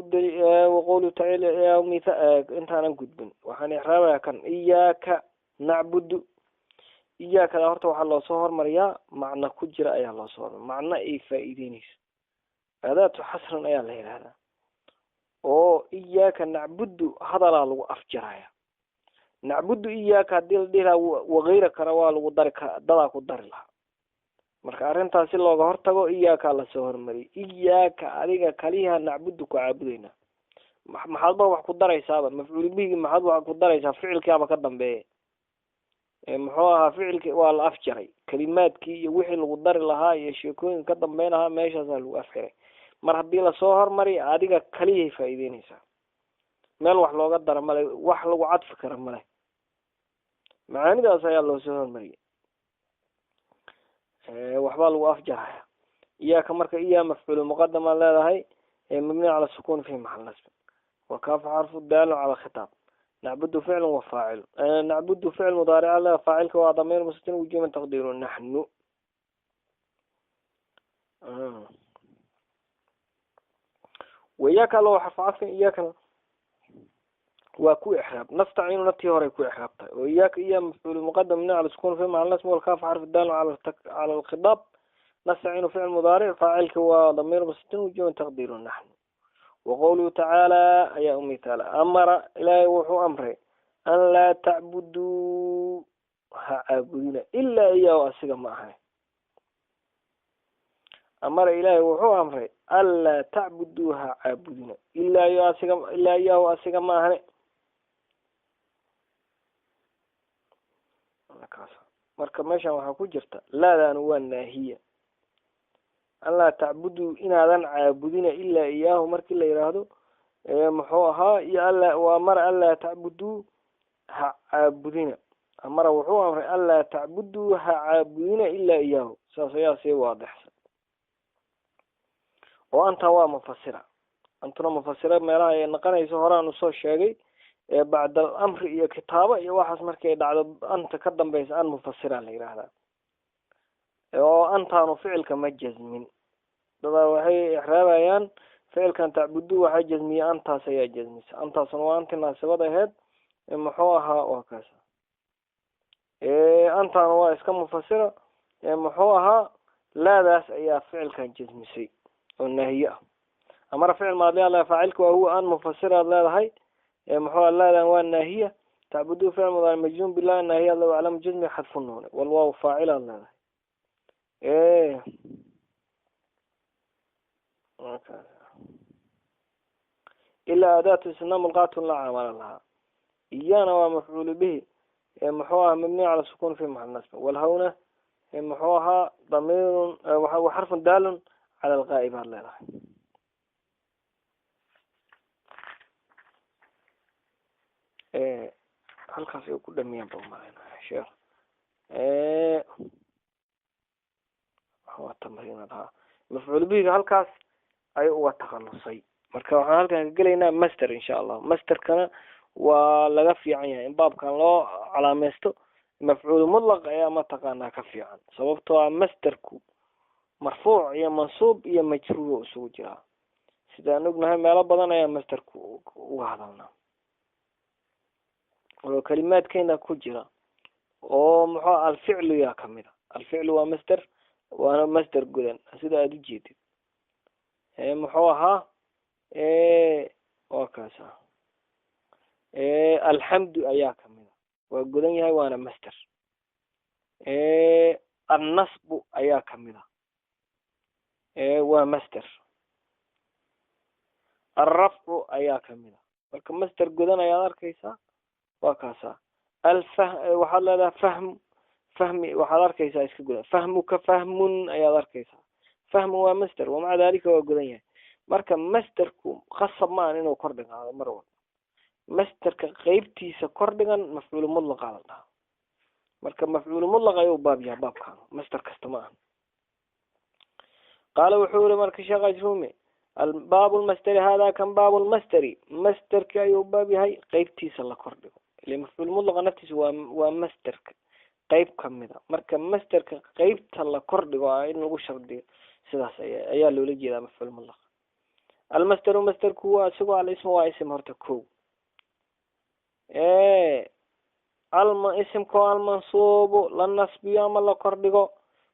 waqowluhu tacaala ayaa mitha. Intaanan gudbin waxaan ixraabayaa kan iyaaka nacbudu. Iyaakada horta waxaa loosoo hormariyaa macna ku jira ayaa loosoo hormariya, macno ay faa'iideyneyso. Aadaatu xasran ayaa la yidhahdaa, oo iyaaka nacbudu hadalaa lagu afjaraya. Nacbudu iyaaka haddii la dhihi lahaa wakayrakana waa lagu dari dadaa ku dari lahaa. Marka arrintaas si looga hortago iyaakaa lasoo hormariyay. Iyaaka adiga kaliyaha nacbudu ku caabudaynaa. Maxaad ba wax ku daraysaaba mafcuul bihigi, maxaad wax ku daraysaa ficilkiaba ka dambeeya. Muxuu ahaa ficilki waa la afjaray, kalimaadkii iyo wixii lagu dari lahaa iyo sheekooyinka ka dambeyn lahaa meeshaasaa lagu afxiray. Mar haddii lasoo hormariya adiga kaliyahay faa'iideyneysaa, meel wax looga dara male, wax lagu cadfi kara male. Macaanidaas ayaa loosoo hormariyay, waxbaa lagu afjaraya. Iyaaka marka iyaa mafcuulu muqadam aan leedahay mabni cala sukuun fi maxal nasbi. Wakaafa xarfu daalun cala khitaab. Nacbudu ficlu wa faacilu. Nacbudu ficil mudaarica leedahay, faacilka waa damiir mustatir wujuuban taqdiiru naxnu. Wayaaka loo xarfu cadfin, iyaakana waa ku ixraab. Nastaciinu natii horey ku ixraabtahay. Oo iyaaka iya mafcuulu muqadam mabni cala sukuun fi maxal nasbi. Walkaafa xarfu daalun cala alkhitaab. Nastaciinu ficil mudaaric, faacilka waa damiir mustatir wujuuban taqdiiru naxnu. Waqowluhu tacaala ayaa u mithaala. Amara ilaahay wuxuu amray an laa tacbuduu ha caabudina ilaa iyaahu asiga ma ahane. Amara ilaahay wuxuu amray anlaa tacbuduu ha caabudina ilaa asiga ilaa iyaahu asiga ma ahane. Marka meeshan waxaa ku jirta laadaanu waa naahiya. Anlaa tacbuduu inaadan caabudina ilaa iyaahu markii la yidhaahdo muxuu ahaa iyo alla waa amara anlaa tacbuduu ha caabudina. Amara wuxuu amray anlaa tacbuduu ha caabudina ilaa iyaahu, saas ayaa sii waadixsan. Oo antaa waa mufasira, antuna mufasira meelaha ay naqanayso horaan usoo sheegay. Bacda alamri iyo kitaabo iyo waxaas markay dhacdo anta ka dambaysa an mufasira la yidhaahdaa. Oo antaanu ficilka ma jazmin. Dadaa waxay ixraabayaan ficilkan tacbudu waxaa jazmiye antaas ayaa jazmisa. Antaasna waa anti naasibad aheyd muxuu ahaa waa kaas. Antaana waa iska mufasira muxuu ahaa laadaas ayaa ficilkan jazmisay oo naahiye ah. Amara ficil maadi la faacilka waa huwa an mufasira aad leedahay muxuu laadan waa naahiya. Tacbudu ficil mudaaric majzuum billahi naahiya la aclamu jazmi xadfu nuun wal waaw faacil aad leedahay. Ilaa adaatu isna mulqaatun laa camala lahaa. Iyana waa mafcuulu bihi, muxuu ahaa mabniy cala sukuun fi maxal nasb. Walhawna muxuu ahaa damiirun wa xarfun daalun cala alqaa'ib aad leedahay. Halkaas ay ku dhamiyaan ba umalaynaya sheekh. Waa tamriinad ha mafcuul bihiga halkaas ayuu uga takhalusay. Marka waxaan halkan ka gelaynaa master insha Allah. Masterkana waa laga fiican yahay in baabkan loo calaameysto. Mafcuul mutlaq ayaa mataqaanaa ka fiican, sababtoo ah masterku marfuuc iyo mansuub iyo majruur isugu jiraa. Sidaan ognahay meelo badan ayaa masterku uga hadalnaa oo kalimaadkeena ku jira, oo muxuu alficlu yaa kamid a. Alficlu waa master, waana master gudan sida aada ujeedid. Muxuu ahaa waa kaasa. Alxamdu ayaa kamid a, waa gudan yahay waana master. Annasbu ayaa kamid a, waa master. Alrafcu ayaa kamid a. Marka master gudan ayaad arkaysaa, waa kaasa. Alfah waxaad leedahay fahm, fahmi waxaad arkaysaa iska gudan. Fahmuka fahmun ayaad arkaysaa. Fahmu waa master, wamaca dalika waa gudan yahay. Marka masterku khasab ma ahan inuu kor dhigaado mar walba. Masterka qeybtiisa kor dhigan mafcuulu mutlaqa la dhahaa. Marka mafcuulu mutlaq ayuu baab yahay baabkan, master kasta ma aha. Qaala wuxuu yiri marka sheekh Ajrumi, baabu lmasteri hada kan baabu lmasteri, masterka ayuu baab yahay qeybtiisa la kor dhigo. Ile mafcuul mutlaqa naftiisa waa masterka qeyb kamid a. Marka masterka qeybta la kor dhigo in lagu shardiyo, sidaas ayaa loola jeedaa mafcuul mutlaq. Almasteru masterku waa isagoo alismu waa isim horta kow. Alma isimkoo almansuubu la nasbiyo ama la kordhigo.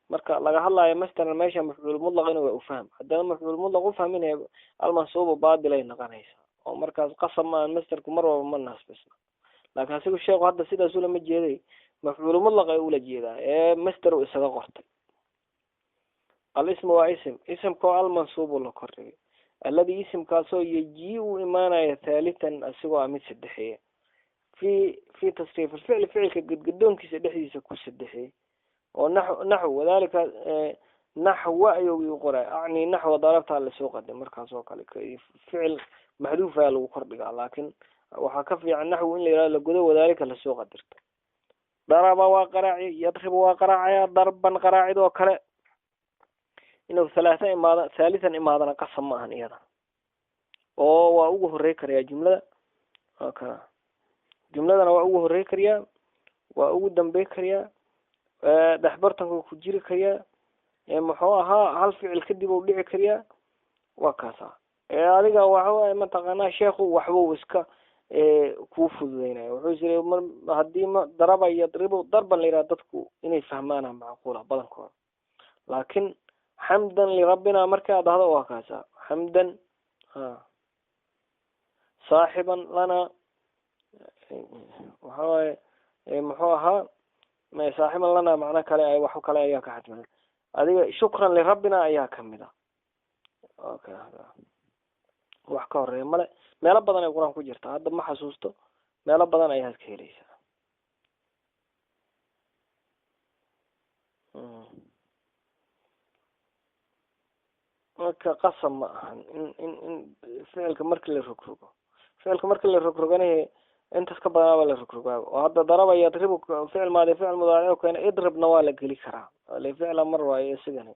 Marka laga hadlayo masterna meesha mafcuul mutlaq inuu waa ufaham, haddana mafcuul mutlaq ufahminaya almansuubu baatilay noqonaysaa, oo markaas qasab ma aan masterku mar walba ma nasbisna. Laakiin asigu sheekhu hadda sidaas ulama jeeday, mafcuul mutlaq ay ula jeedaa ee master uu isaga qortay. Alismu waa isim, isimkoo almansuubu la kordhigay, alladii isimkaasoo yejii u imaanaya thaalithan asigoo ah mid saddexeeya fi tasriif alficli, ficilka gadgadoonkiisa dhexdiisa ku saddexeeyay, oo naxw wadalika naxwa ayuu igu qoray, acni naxwa darabta lasoo qaday. Markaas oo kale ficil maxduuf ayaa lagu kordhigaa, laakiin waxaa ka fiican naxwu in la yihahdo lagodo wadalika lasoo qadirto. Daraba waa qaraaci, yadribu waa qaraacaya, darban qaraacid oo kale. Inuu thalaatha imaada, thaalithan imaadana qasab ma ahan iyada, oo waa ugu horey karayaa jumlada. Waa jumladana waa ugu horey kariyaa, waa ugu dambey kariyaa, dhexbartanka ku jiri kariyaa, muxuu ahaa hal ficil kadib uu dhici kariyaa, waa kaasa. Adiga waxawaaye mataqaanaa sheekhu waxbuu iska kuu fududeynaya. Wuxuu isiri mar haddii ma daraba yadribu darban la yidhaha dadku inay fahmaana macquula badankooda, laakiin xamdan lirabbina marka aad dhahdo waa kaasa. Xamdan ha saaxiban lana, waxa waaye muxuu ahaa saaxiban lana macno kale wax kale ayaa ka xadfan. Adiga shukran lirabbina ayaa kamid ah. Okay, wax ka horeeya male. Meelo badan ay qur-aan ku jirta hadda ma xasuusto, meelo badan ayaad ka helaysaa. Marka qasab ma ahan in ficilka marki la rogrogo, ficilka marki la rogroganahe intaas ka badanaaba la rogrogaaba. Oo hadda daraba yadribu ficil maadi ficil mudaaric keena, idribna waa la geli karaa, le ficla mar waayo isigani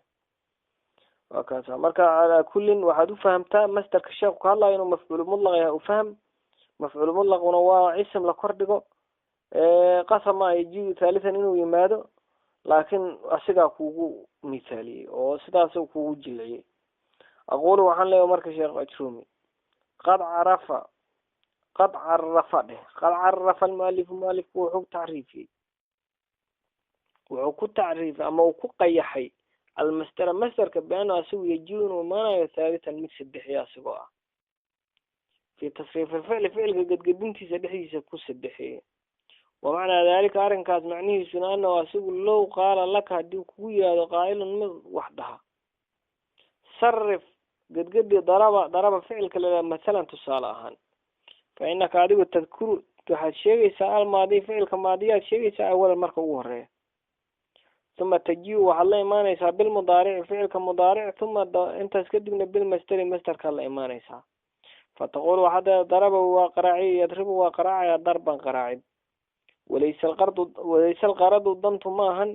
waa kaasa. Marka calaa kullin waxaad ufahamtaa masterka sheekhu ka hadlayo inuu mafcuul mutlaq yahay ufahm. Mafcuul mutlaquna waa isim la kordhigo, qasab ma yajiu thaalithan inuu yimaado, laakiin asigaa kugu mithaaliyey oo sidaas kugu jilciyey. Aqulu waxaan leeyahay marka sheekh Ajrumi, qad carafa, qad carafa dheh, qad carafa almualifu, mualifku wuxuu tacriifiyey, wuxuu ku tacriifay ama uu ku qayaxay almastera masterka bianna asigu yajiu inuu imaanayo thaalithan mid saddexeeya asigoo ah fi tasriif alficli, ficilka gadgadintiisa dhexdiisa ku saddexeeya, Wamacnaa daalika arrinkaas macnihiisuna anahu asigu low qaala laka haddii kugu yihahdo qaa'ilun mid wax dhaha, sarif gedgedi daraba daraba ficilka la mathalan tusaale ahaan, fa inaka adigu tadkuru waxaad sheegaysaa almaadi ficilka maadiyaad sheegaysaa awalan marka ugu horeeya, uma taji-u waxaad la imaanaysaa bilmudaarici ficilka mudaaric, uma intaas kadibna bilmasteri masterkaad la imaanaysaa. Fataqul waxaad leedahay daraba waa qaraaciy, yadribu waa qaraacaya darban qaraacid. Walaysa alqardu walaysa alqaradu dantu ma ahan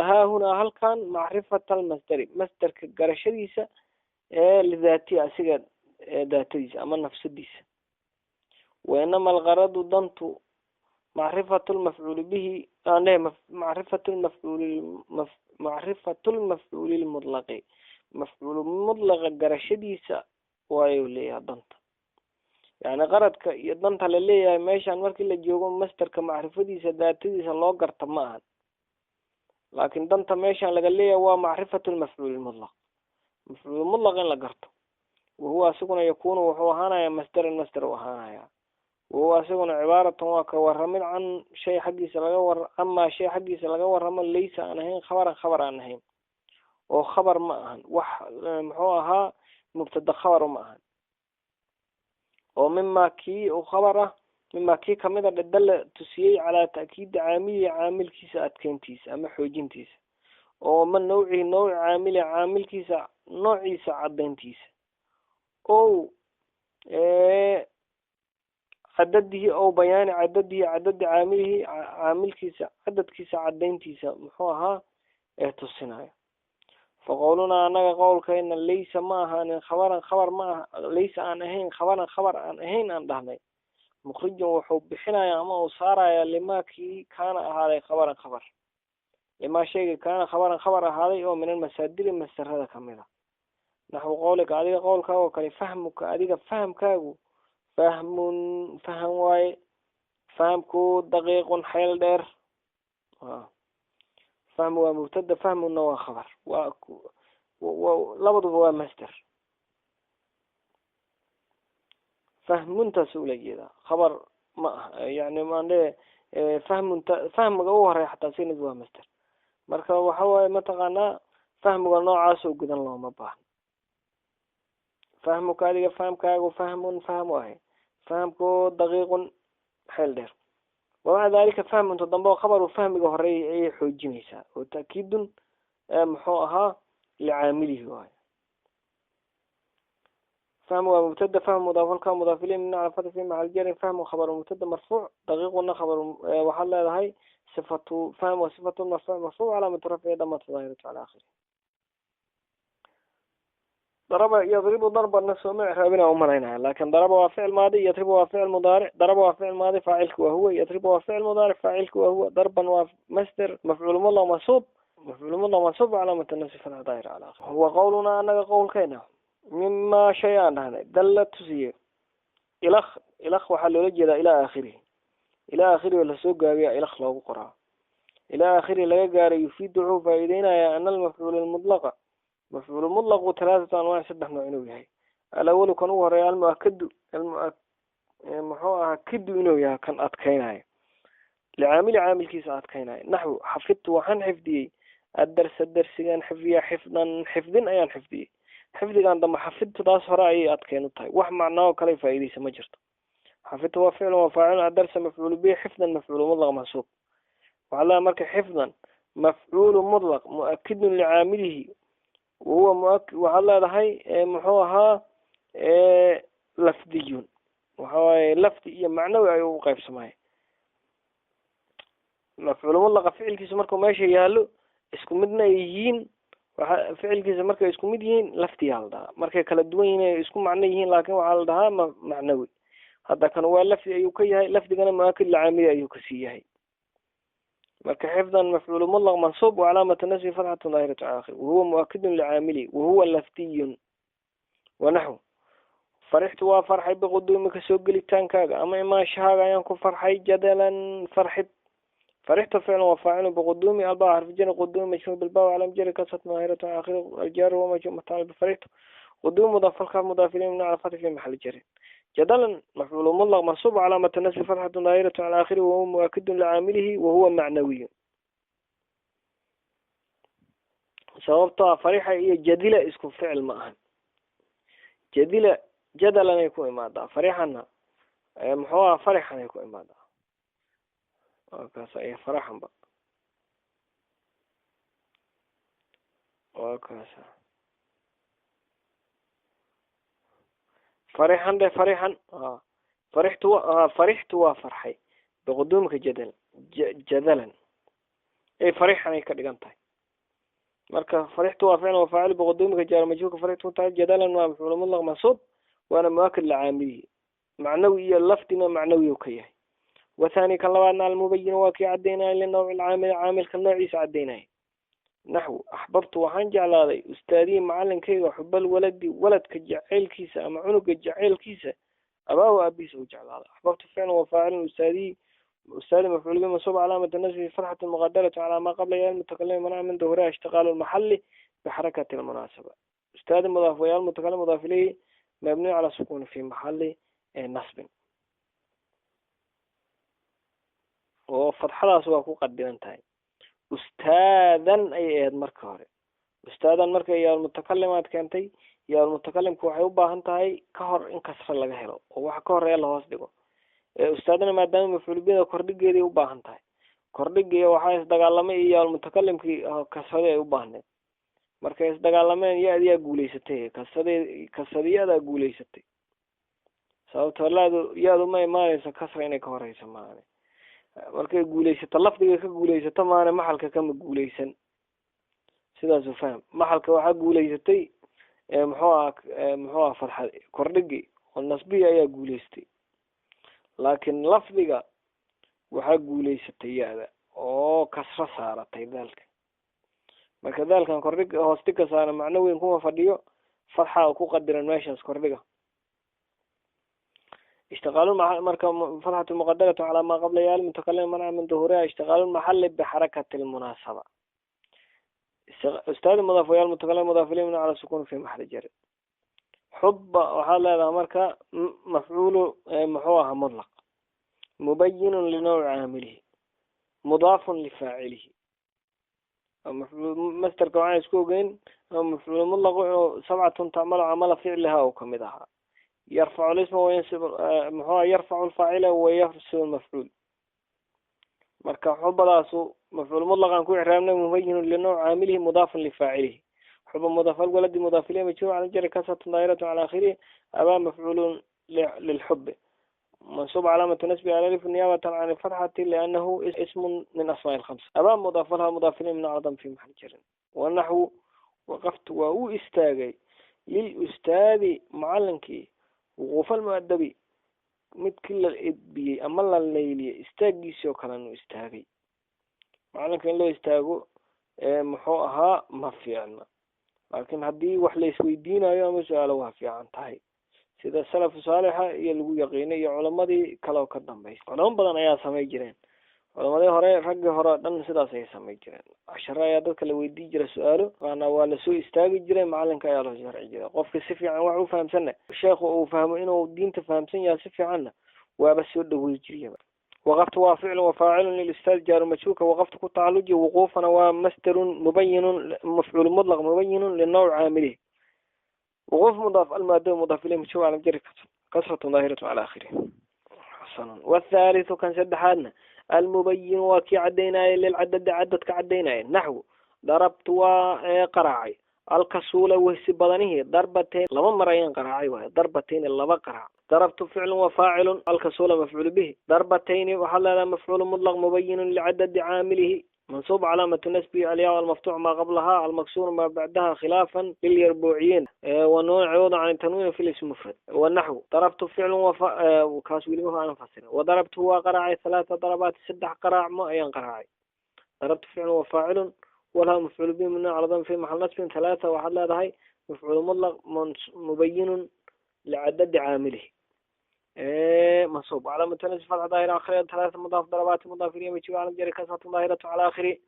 haahunaa halkan macrifata almasderi masderka garashadiisa ee lidaatiya asiga daatadiisa ama nafsadiisa. Wainama algaradu dantu macrifatu lmafcuuli bihi aan macrifatu lmafcuuli macrifatu lmafcuuli lmudlaqi mafcuul mudlaqa garashadiisa waayu leeyahay danta. Yani qaradka iyo danta la leeyahay meeshaan markii la joogo masterka macrifadiisa daatadiisa loo garta ma ahan, laakiin danta meeshaan laga leeyahay waa macrifatu lmafcuul lmudlaq, mafcuul mudlaq in la garto. Wahuwa asiguna yakunu wuxuu ahaanayaa masderan masder u ahaanaya. Wahuwa asiguna cibaaratun waa ka waramid can shay xaggiisa laga war amaa shay xaggiisa laga waramo laysa aan ahayn khabaran khabar aan ahayn, oo khabar ma ahan wax muxuu ahaa mubtada khabar ma ahan, oo mima kii u khabar ah mima kii kamid a dhadala tusiyey calaa ta'kiidi caamilihi caamilkiisa adkeyntiisa ama xoojintiisa, oo ma nawcihi nawci caamili caamilkiisa noociisa cadayntiisa, ow cadadihi ow bayaani cadadihi cadadi caamilihi caamilkiisa cadadkiisa cadayntiisa muxuu ahaa ee tusinayo. Faqowlunaa anaga qowlkayna laysa ma ahaanin khabaran khabar ma aha laysa aan ahayn khabaran khabar aan ahayn aan dhahnay, mukhrijun wuxuu bixinayaa ama uu saarayaa limaa kii kaana ahaaday khabaran khabar, limaa shayga kaana khabaran khabar ahaaday oo min almasaadiri masdarada kamid a. Naxwu qowlika adiga qowlkaaga oo kale, fahmuka adiga fahamkaagu fahmun faham waaye, fahamku daqiiqun xeel dheer. Fahmu waa mubtada, fahmuna waa khabar, waa labaduba waa masder. Fahmuntaas ula jeedaa khabar ma aha, yani maandhe fahmunta fahmiga ugu horeya xataa sinid waa masder. Marka waxa waaye mataqaanaa fahmiga noocaas oo gudan looma baahno. Fahmuka adiga fahamkaagu fahmun fahm waaye, fahamku daqiiqun xeel dheer. Wamaca dalika fahmunta dambe oo khabaru fahmiga horeeya ayay xoojinaysaa oo ta'kiidun muxuu ahaa licaamilihi waayo. Fahmu waa mubtada, fahm mudaaf halka mudaaf ilayhi min cala fathi fi maxal jarin, fahmu khabaru mubtada marfuuc, daqiiquna khabaru waxaad leedahay sifatu fahm wa sifatu marfuuc marfuuc calaamatu rafcihi damatu daahiratu cala aakhiri. Daraba yadribu darbanna sooma icraabina umalaynaya, laakin daraba waa ficil maadi, yadribu waa ficil mudaaric, daraba waa ficil maadi faacilka waa huwa, yadribu waa ficil mudaaric faacilka waa huwa, darban waa masder mafcuul mudlaq mansuub, mafcuul mudlaq mansuub calaamatu nasbi fatxa daahira cala aakhiri. Huwa qowlunaa anaga qowlkeena mima shay aan dhahnay dalla tusiye ilakh ilakh waxaa loola jeedaa ilaa aakhirihi, ilaa aakhirihi lasoo gaabiya ilakh loogu qoraa, ilaa aakhirihi laga gaaray. Yufiidu wuxuu faa'iideynayaa ana almafcuul almudlaqa mafcuul mudlaqu talaatatu anwaac saddex nooc inuu yahay. Alawalu kan ugu horeeya almuakadu muxuu ahaa kidu inuu yahay kan adkeynayo licaamili caamilkiisa adkeynayo. Naxwu xafidtu waxaan xifdiyey addarsa darsigaan xifdiya xifdan xifdin ayaan xifdiyey. Xifdigan dambe xafidtu taas hore ayay adkeyn u tahay, wax macnaa oo kale faa'iideysa ma jirto. Xafidtu waa ficlun waa faacilun, addarsa mafcuulu bihi, xifdan mafcuulu mudlaq mansuub. Waxaa leedahay marka xifdan mafcuulu mudlaq mu'akidun licaamilihi wahuwa waxaad leedahay muxuu ahaa lafdiyun, waxa waaye lafdi iyo macnawi ayuu u qaybsamaya. Mafcuulu mudlaqa ficilkiisa markuu meesha yaallo isku midna ay yihiin, waxa ficilkiisa markay isku mid yihiin lafdiyaa la dhahaa, markay kala duwan yihiin ay isku macno yihiin laakin waxaa la dhahaa macnawi. Hadda kan waa lafdi ayuu ka yahay, lafdigana mu'akid licaamili ayuu kasii yahay. Marka xifdan mafcuulu mudlaq mansuub wacalaamatu nasbi fatxatun daahiratu cala aakhiri wahuwa mu'akidun licaamili wahuwa lafdiyun. Wanaxwu farixtu waa farxay biquduumika soo gelitaankaaga ama imaanshahaaga ayaan ku farxay jadalan farxid. Farixtu ficlun wa faacilun biquduumi albaa xarfu jari quduumi majmuuc bilbaa calam jari kasrat daahiratu cala aakhiri aljaaru wa majmuuc mutacalliq bifarixtu Quduum mudaaf alkaaf mudaaf ilayhi mabni cala fatxi fi maxali jarin. Jadalan mafcuulu mutlaq mansuub calaamatu nasbi fatxatun daahiratu cala aakhirihi wahuwa muakidun licaamilihi wahuwa macnawiyun. Sababtoo ah farixa iyo jadila isku ficil ma ahan. Jadila jadalanay ku imaadaa, farixana muxuu aha farixanay ku imaadaa. Waa kaasa iyo faraxanba waa kaasa farixan dhe farixan. Farixtu farixtu waa farxay biquduumka jadal jadalan ay farixanay ka dhigan tahay. Marka farixtu waa ficil wa faacil biquduumika jaar majhuulka farixtu tahay. Jadalan waa mafcuul mutlaq mansuub waana muakid licaamilihi, macnawi iyo lafdina macnawi ka yahay. Wathani kan labaadna almubayin waa kii cadaynaya linawci lcaamili, caamilka noociisa cadaynaya. Naxwu axbabtu waxaan jeclaaday ustaadii macalinkayga xubal waladi, waladka jaceylkiisa ama cunuga jaceylkiisa abaahu aabihiisa u jeclaaday. Axbabtu ficlan wa faacilun ustaadii ustaadi mafcuul bihi mansuub calaamatu nasbihi fatxatu muqadaratu calaa maa qabla yaa mutakalimi manaca min duhuriha ishtiqaalu lmaxali bixarakati lmunaasaba. Ustaadi mudaaf wayaa mutakalim mudaaf ilayhi mabniyu cala sukuuni fi maxali nasbin, oo fatxadaas waa ku qadiran tahay. Ustaadan ayay ahayd marka hore. Ustaadan marka yaalmutakallimaad keentay, yaalmutakalimku waxay u baahan tahay ka hor in kasra laga helo oo waxa ka horeeya lahoos dhigo. Ustaadana maadaama mafcuul bihida kordhigeeday u baahan tahay, kordhigiiyo waxaa isdagaalamay iyo yaalmutakalimkii kasradii ay u baahneed. Markay isdagaalameen ya-diyaa guuleysatay, kasradi kasradiyadaa guuleysatay. Sababtoo laadu ya-du ma imaaneyso kasra inay ka horeyso maane. Markay guuleysato lafdiga ka guuleysato maane, maxalka kama guuleysan. Sidaasu fahm. Maxalka waxaa guuleysatay muxuu aha farxad kordhigi oo nasbihi ayaa guuleystay, laakiin lafdiga waxaa guuleysatay ya-da oo kasro saaratay daalka. Marka daalkan kordhig hoos dhigka saara macno weyn kuma fadhiyo, fatxa ku qadiran meeshaas kordhiga. Ishtiqaalu marka fatxatu muqadaratu calaa maa qabla yaa mutakalim manca min duhuriha ishtiqaalu lmaxali bixarakati lmunaasaba. Ustaadi mudaaf wayaa mutakalim mudaaf ilayhi mabni cala sukuun fi maxali jari. Xuba waxaad leedahay marka mafcuulu muxuu ahaa mutlaq mubayinun linawci caamilihi mudaafun lifaacilihi. Masterka waxaan isku ogeyn mafcuul mutlaq wuxuu sabcatun tacmalu camala ficliha uu kamid ahaa. Yarfacu lisma wayansib muxuu yarfacu lfaacila wayafsibu lmafcuul. Marka xubadaasu mafcuul mutlaqan ku icraabnay mubayinun linawci caamilihi mudaafun lifaacilihi. Xuba mudaaf alwaladi mudaaf ilayhi majruur cala jari kasratun daahiratu cala aakhirihi abaa mafcuulun lilxubi mansuub calaamatu nasbi alif niyaabatan can alfatxati liannahu ismun min asmaa lkhamsa. Abaa mudaaf laha mudaaf ilayhi min acdam fi maxali jarin. Wanaxwu waqaftu waa uu istaagay lilustaadi macalinkii wuquufa almuadabi, midkii la edbiyey ama la layliyey istaagiisii oo kalenu istaagay. Macalinka in loo istaago muxuu ahaa ma fiicna, laakiin haddii wax la isweydiinayo ama su-aalo waa fiican tahay, sida salafu saalixa iyo lagu yaqiinay iyo culamadii kale oo ka dambeysay. Culamo badan ayaa samay jireen, culamadii hore raggii hore o dhan sidaas ayay samay jireen. Casharo ayaa dadka la weydii jiray su-aalo, maanaa waa lasoo istaagi jiray, macalinka ayaa loo sharci jiray. Qofka si fiican wax u fahamsanna sheekhu uu fahmo inuu diinta fahamsan yahay si fiicanna waaba soo dhawey jiriyaba. Waqaftu waa ficlun wa faacilun lilustaad jaaru majhuulka waqaftu ku tacaluji. Wuquufana waa masdarun mubayinun mafcuul mutlaq mubayinun linawci caamilihi. Wuquuf mudaaf almaada mudaaf ilayhi majhuul cala jari kasratun daahiratu cala aakhirihi. Xasanun. Wathaalithu kan saddexaadna almubayin waa kii cadaynaya lilcadadi, cadadka cadaynaya. Naxwu darabtu waa qaraacay alkasuula wehsi badanihii darbateyn laba mar ayaan qaraacay waayo darbateyni laba qaraac. Darabtu ficlun wa faacilun alkasuula mafcuulu bihi. Darbateyni waxaad leedahay mafcuulu mutlaq mubayinun licadadi caamilihi mansuub calaamatu nasbihi alyaa almaftuuc maa qablaha almaksuur maa bacdaha khilaafan lilyarbuuciyiin wanuun ciwada can tanwiin fi lism mufrad. Wanaxwu darabtu ficlun kaas weli ma aanan fasirin. Wadarabtu waa qaraacay halaata darabaat saddex qaraac ma ayaan qaraacay. Darabtu ficlun wa faacilun walha mafcuul bihi mamnuuc cala dam fi maxal nasbin. Halaata waxaad leedahay mafcuul mutlaq mubayinun licadadi caamilihi mansuub calaamatu nasbi fatxa daahira akhiriha. Halaata mudaaf darabaati mudaaf ilayhi majruur cala jari kasratu daahiratu cala aakhirihi.